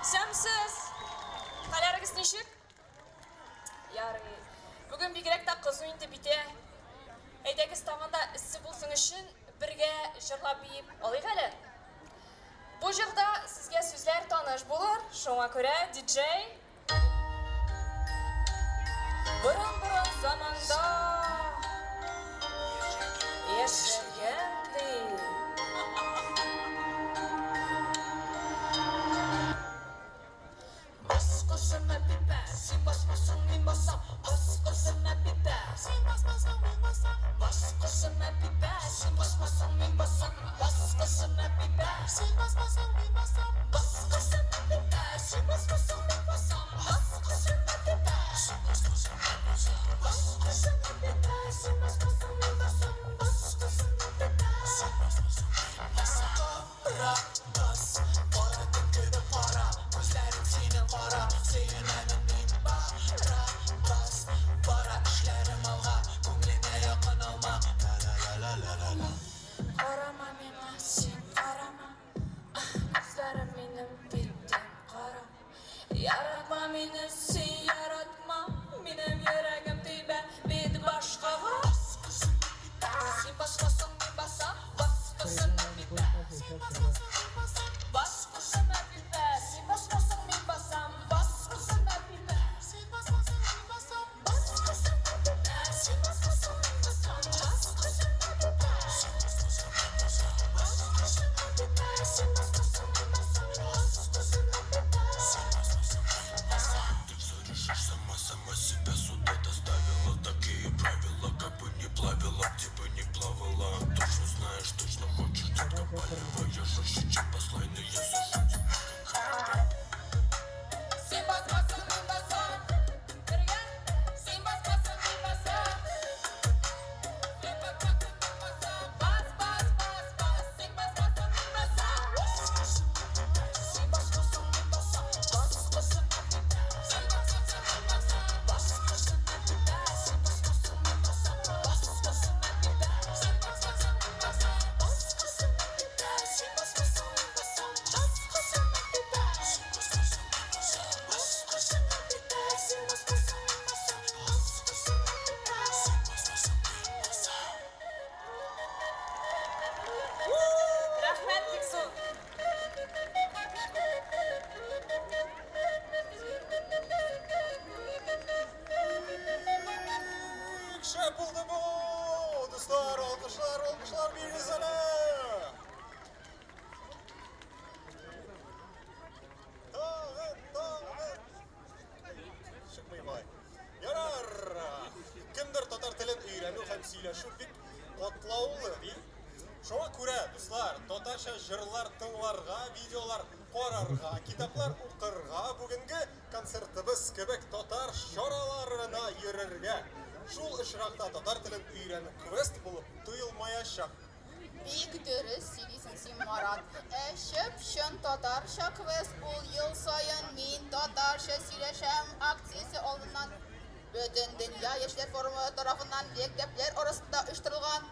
Исәнмесез! Хәлләрегез ничек? Ярый. Бүген бигрәк тә кызу инде бит, ә. Әйдәгез тагын да эссе булсын өчен бергә җырлап биеп алыйк әле. Бу җырда сезгә сүзләр таныш булыр, шуңа күрә диджей Борын-борын заманда яшәгән ди. Баскычына пипә, син басмасаң, мин басам. Баскычына пипә, син басмасаң, мин басам. Баскычына пипә, син басмасаң, мин басам. Баскычына пипә, син басмасаң, мин басам. Баскычына пипә, син басмасаң, мин басам. Баскычына пипә, син басмасаң, мин басам. Баскычына пипә, син басмасаң, мин басам. Баскычына пипә, син басмасаң, мин басам. Кара кыз, кара төн кебек кара, күзләрең синең кара, сөенәмен мин. Барабыз, бара эшләрем алга, күңелеңә якын алма. Ла-ла-ла-ла-ла-ла. Карама миңа, син карама, күзләрем минем битем кара. Яратма мине, син яратма, минем йөрәгем тибә бит башкага. Син басмасаң, мин басам, баскычына пипә. Син басмасаң, мин басам, баскычына пипә. Син басмасаң, мин басам, баскычына пипә. Син басмасаң, мин басам, баскычына пипә. Син басмасаң, мин басам, баскычына пипә. Син басмасаң, мин басам, баскычына пипә. Син басмасаң, мин басам, бас кызым Әпипә. Син басмасаң, мин басам. Ты все решишь сама, сама себя сюда доставила. Такие правила, как бы не плавила, где бы не плавала. Точно знаешь, точно хочешь, детка палево. Я жестче, чем послайный, я сушу тебя, как корабель. Син басмасаң, мин басам. Бергә. Син басмасаң, мин басам. Син басмасаң, мин басам. Бас, бас, бас, бас. Син басмасаң, мин басам. Син басмасаң, мин басам, бас кызым Әпипә. Син басмасаң, мин басам, бас кызым Әпипә. Син басмасаң, мин басам, бас кызым Әпипә. Син басмасаң, мин басам, бас кызым Әпипә. Син басмасаң, мин басам, бас кызым Әпипә. Син басмасаң, мин басам, бас кызым Әпипә. Син басмасаң, мин басам, бас кызым Әпипә. Син басмасаң, мин басам. Рәхмәт бик зур. Бик шәп булды бу! Дуслар, алкышлар, алкышлар бирегез әле! Тагын, тагын! Чыкмый болай. Ярар! Кемдер татар телен өйрәнү һәм сөйләшү бик катлаулы, ди. Шуңа күрә, дуслар, татарча җырлар тыңларга, видеолар карарга, китаплар укырга, бүгенге концертыбыз кебек татар чараларына йөрергә. Шул очракта татар телен өйрәнү квест булып тоелмаячак. Бик дөрес сөйлисең син, Марат. Ә чып-чын татарча квест ул ел саен «Мин татарча сөйләшәм» акциясе алдыннан Бөтендөнья яшьләр форумы тарафыннан мәктәпләр арасында оештырылган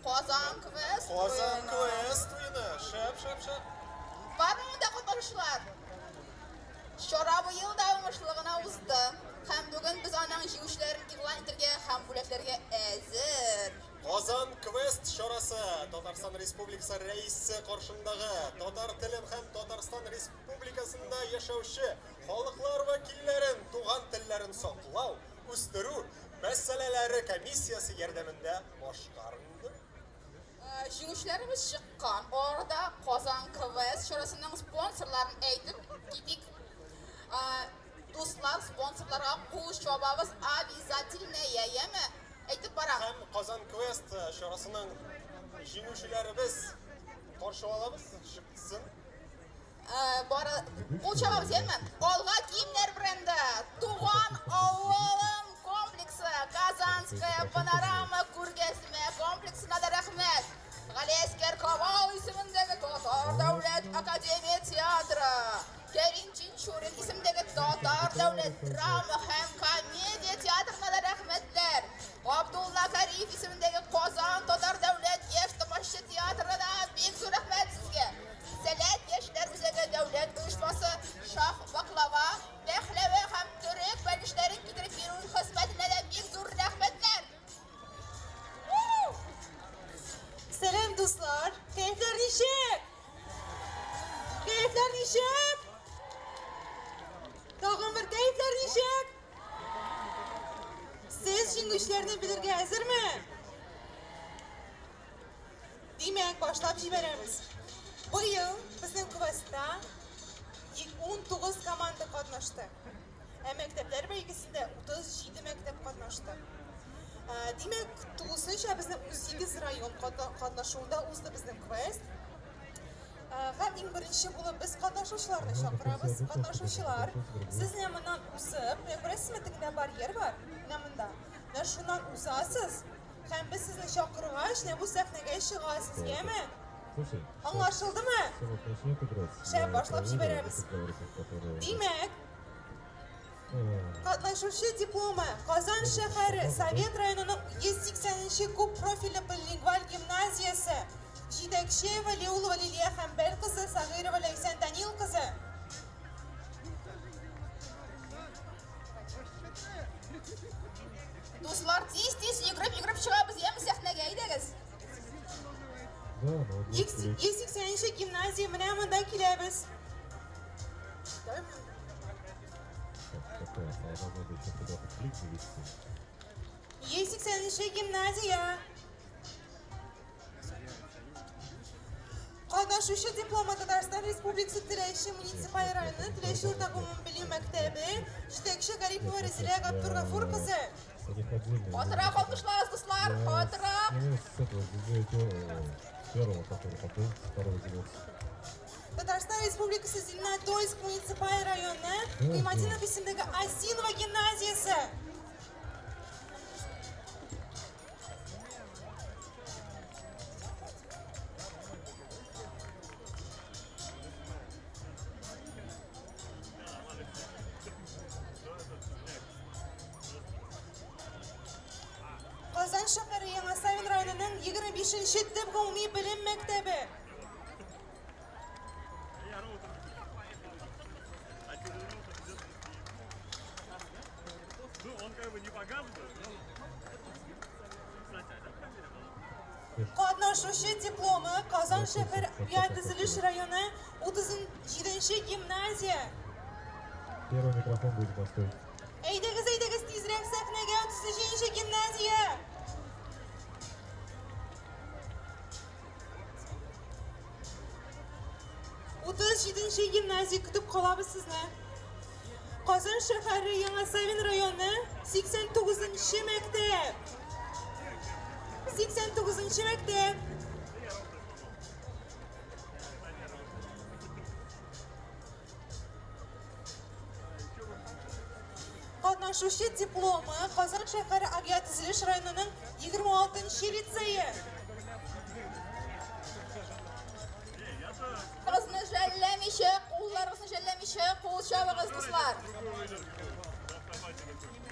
Казан квест Казан уены. Квест уены. Шәп, шәп, шәп. Бармы монда катнашучылар? Чара быел да уңышлы гына узды. Һәм бүген без аның җиңүчеләрен игълан итәргә һәм бүләкләргә әзер. Казан квест чарасы Татарстан Республикасы Рәисе каршындагы татар телен һәм Татарстан Республикасында яшәүче халыклар вәкилләрен туган телләрен саклау, үстерү мәсьәләләре комиссиясе ярдәмендә башкарылды. Җиңүчеләребез чыккан арада Казан квест чарасының спонсорларын әйтеп китик. Дуслар, спонсорларга кул чабабыз обязательно, яме? Әйтеп барам. Һәм Казан квест чарасының җиңүчеләребез каршы алабыз, чыксын. Бары кул чабабыз, яме? Алга киемнәр бренды, Туган авылым комплексы, Казанская панорама күргәзмә комплексына да рәхмәт. Галиәсгар Камал исемендәге Татар дәүләт академия театры, Кәрим Тинчурин исемендәге Татар дәүләт драма һәм комедия театрына да рәхмәтләр. Габдулла Кариев исемендәге Казан татар дәүләт яшь тамашачы театрына да бик зур рәхмәт сезгә. Сәләт яшьләр үзәге дәүләт оешмасы Шах баклава, пәхләвә һәм төрек бәлешләрен китереп бирү хезмәтенә дә бик зур рәхмәтләр. Сәлам, дуслар! Кәефләр ничек? Кәефләр ничек? Тагын бер кәефләр ничек? Сез җиңүчеләрне белергә әзерме? Димәк, башлап җибәрәбез. Быел безнең квестта 19 команда катнашты. Ә мәктәпләр бәйгесендә 37 мәктәп катнашты. Димәк, тулысынча безнең 18 район катнашуында узды безнең квест. Һәм иң беренче булып без катнашучыларны чакырабыз. Катнашучылар, сез менә моннан узып, менә күрәсезме, тегендә барьер бар, менә монда. Менә шуннан узасыз һәм без сезне чакыргач, менә бу сәхнәгә чыгасыз, яме? Слушай, Аңлашылдымы? все вот начнет играть. Шәп, Я башлап проверю җибәрәбез. этот разговорик, который, Димәк, катнашучы дипломы Казан шәһәре Совет районының 180 күп профильле полилингваль гимназиясе. Җитәкче Валиулова Лилия Хәмбәл кызы, Сагырова Ләйсән Данил кызы. Дуслар, тиз-тиз йөгереп-йөгереп чыгабыз, яме сәхнәгә, әйдәгез. Да, но вот 180 гимназия менә монда киләбез. Так, такая, а нам надо еще куда-то клик завести. 180 гимназия. Катнашучы дипломы Татарстан Республикасы Теләче муниципаль районы Теләче урта гомумбелем мәктәбе, җитәкче Гарипова Резилә Габдургафур кызы. У них отдельный. Катырак алкышлагыз, дуслар, Я катырак. сниму с этого, с диджея первого, который потом второго делался. Татарстан Республикасы Зеленодольск муниципаль районы Гыйматдинов исемендәге Осиново гимназиясе. Казан шәһәре Яңа Савин районының 25 нче төп гомуми белем мәктәбе. Ну, он как бы не по газу, но... Кстати, а там камера была? Катнашучы дипломы Казан шәһәр Авиатөзелеш районы 37 нче гимназия. Первый микрофон будет построить. Әйдәгез, әйдәгез, тизрәк сәхнәгә 33 нче гимназия. 37 нче гимназия көтеп калабыз сезне. Казан шәһәре Яңа Савин районы 89 нчы мәктәп. 89 нчы мәктәп. Катнашучы дипломы Казан шәһәре Авиатөзелеш районының 26 нчы лицее. Кызны жәлләмичә, кулларыгызны жәлләмичә, кул чабыгыз, дуслар.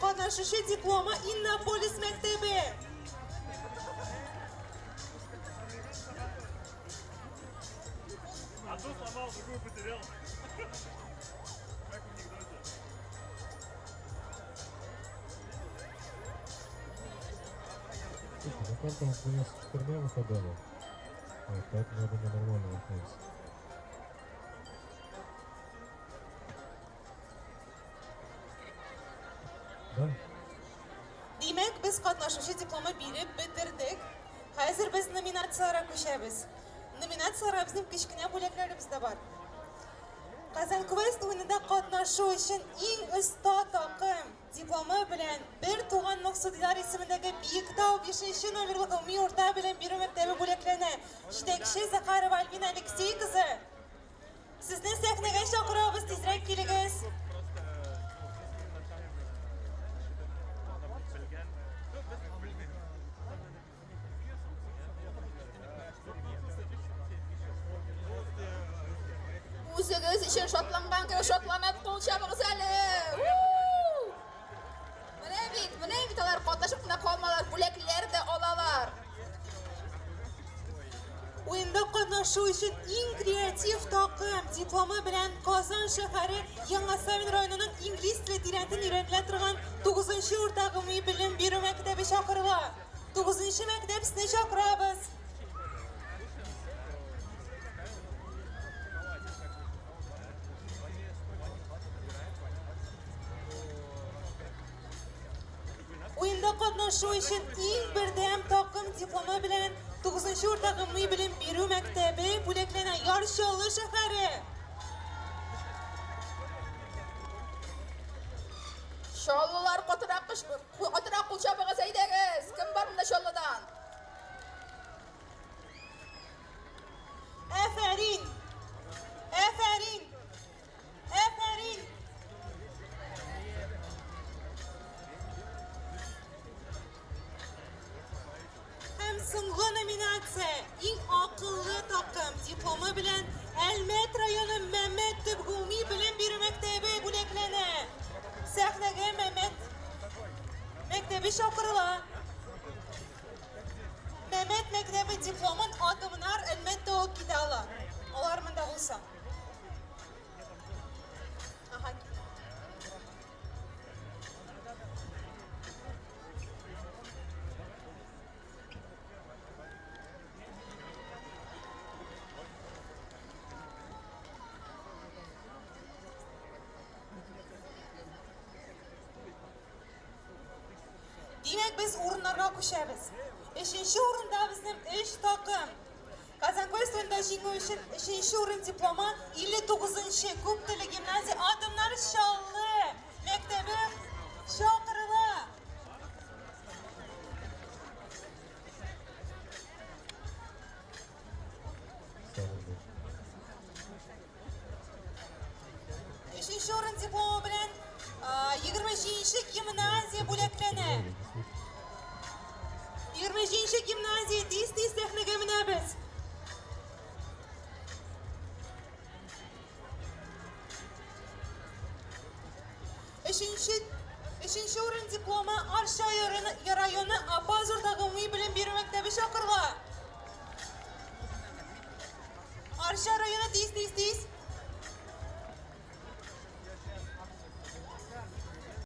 Катнашучы дипломы Иннополис мәктәбе. Одну сломал, другую потерял. Как в анекдоте. Слушай, ну как там у нас с четырьмя выходами? Вот, поэтому я думаю, нормально выходит. Да? Димәк, без катнашучы дипломы биреп бетердек. Хәзер без номинацияләргә күчәбез. Номинацияләргә безнең кечкенә бүләкләребез дә бар. Казан квест уенында катнашу өчен иң оста такым дипломы белән бер туган Максудилар исемендәге Биектау 5 номерлы гомуми урта белем бирү мәктәбе бүләкләнә. Җитәкче Захарова Альбина Алексей кызы. Сезне сәхнәгә чакырабыз, тизрәк килегез. Үзегез өчен шатланган кебек шатланып кул чабыгыз әле. Менә бит, менә бит алар катнашып кына калмалар, бүләкләр дә алалар. Уенда катнашу өчен иң креатив такым дипломы белән Казан шәһәре Яңа Савин районының инглиз теле тирәнтен өйрәнелә торган 9 урта гомуми белем бирү мәктәбе чакырыла. 9 мәктәп сезне чакырабыз. Уенда катнашу өчен иң бердәм такым дипломы белән 9 урта гомуми белем бирү мәктәбе бүләкләнә Яр Чаллы шәһәре. Чаллылар катырак катырак кул чабыгыз әйдәгез. Кем бар монда Чаллыдан? Афәрин! Афәрин! Афәрин! Һәм соңгы номинация иң акыллы такым дипломы белән Әлмәт районы Мәмәт төп гомуми белем бирү мәктәбе бүләкләнә. Сәхнәгә Мәмәт мәктәбе чакырыла. Мәмәт мәктәбе дипломын Адымнар Әлмәттә алып китә ала. Алар монда булса. Ага. Димәк, без урыннарга күчәбез. Өченче урында безнең өч такым. Казан Квест уенында җиңү өчен өченче урын дипломы 59 нчы күп телле гимназия Адымнар Чаллы мәктәбе чакырыла. Өченче урын дипломы белән 27 нче гимназия бүләкләнә. 27 нче гимназия тиз-тиз сәхнәгә менәбез. Өченче, өченче урын дипломы Арча районы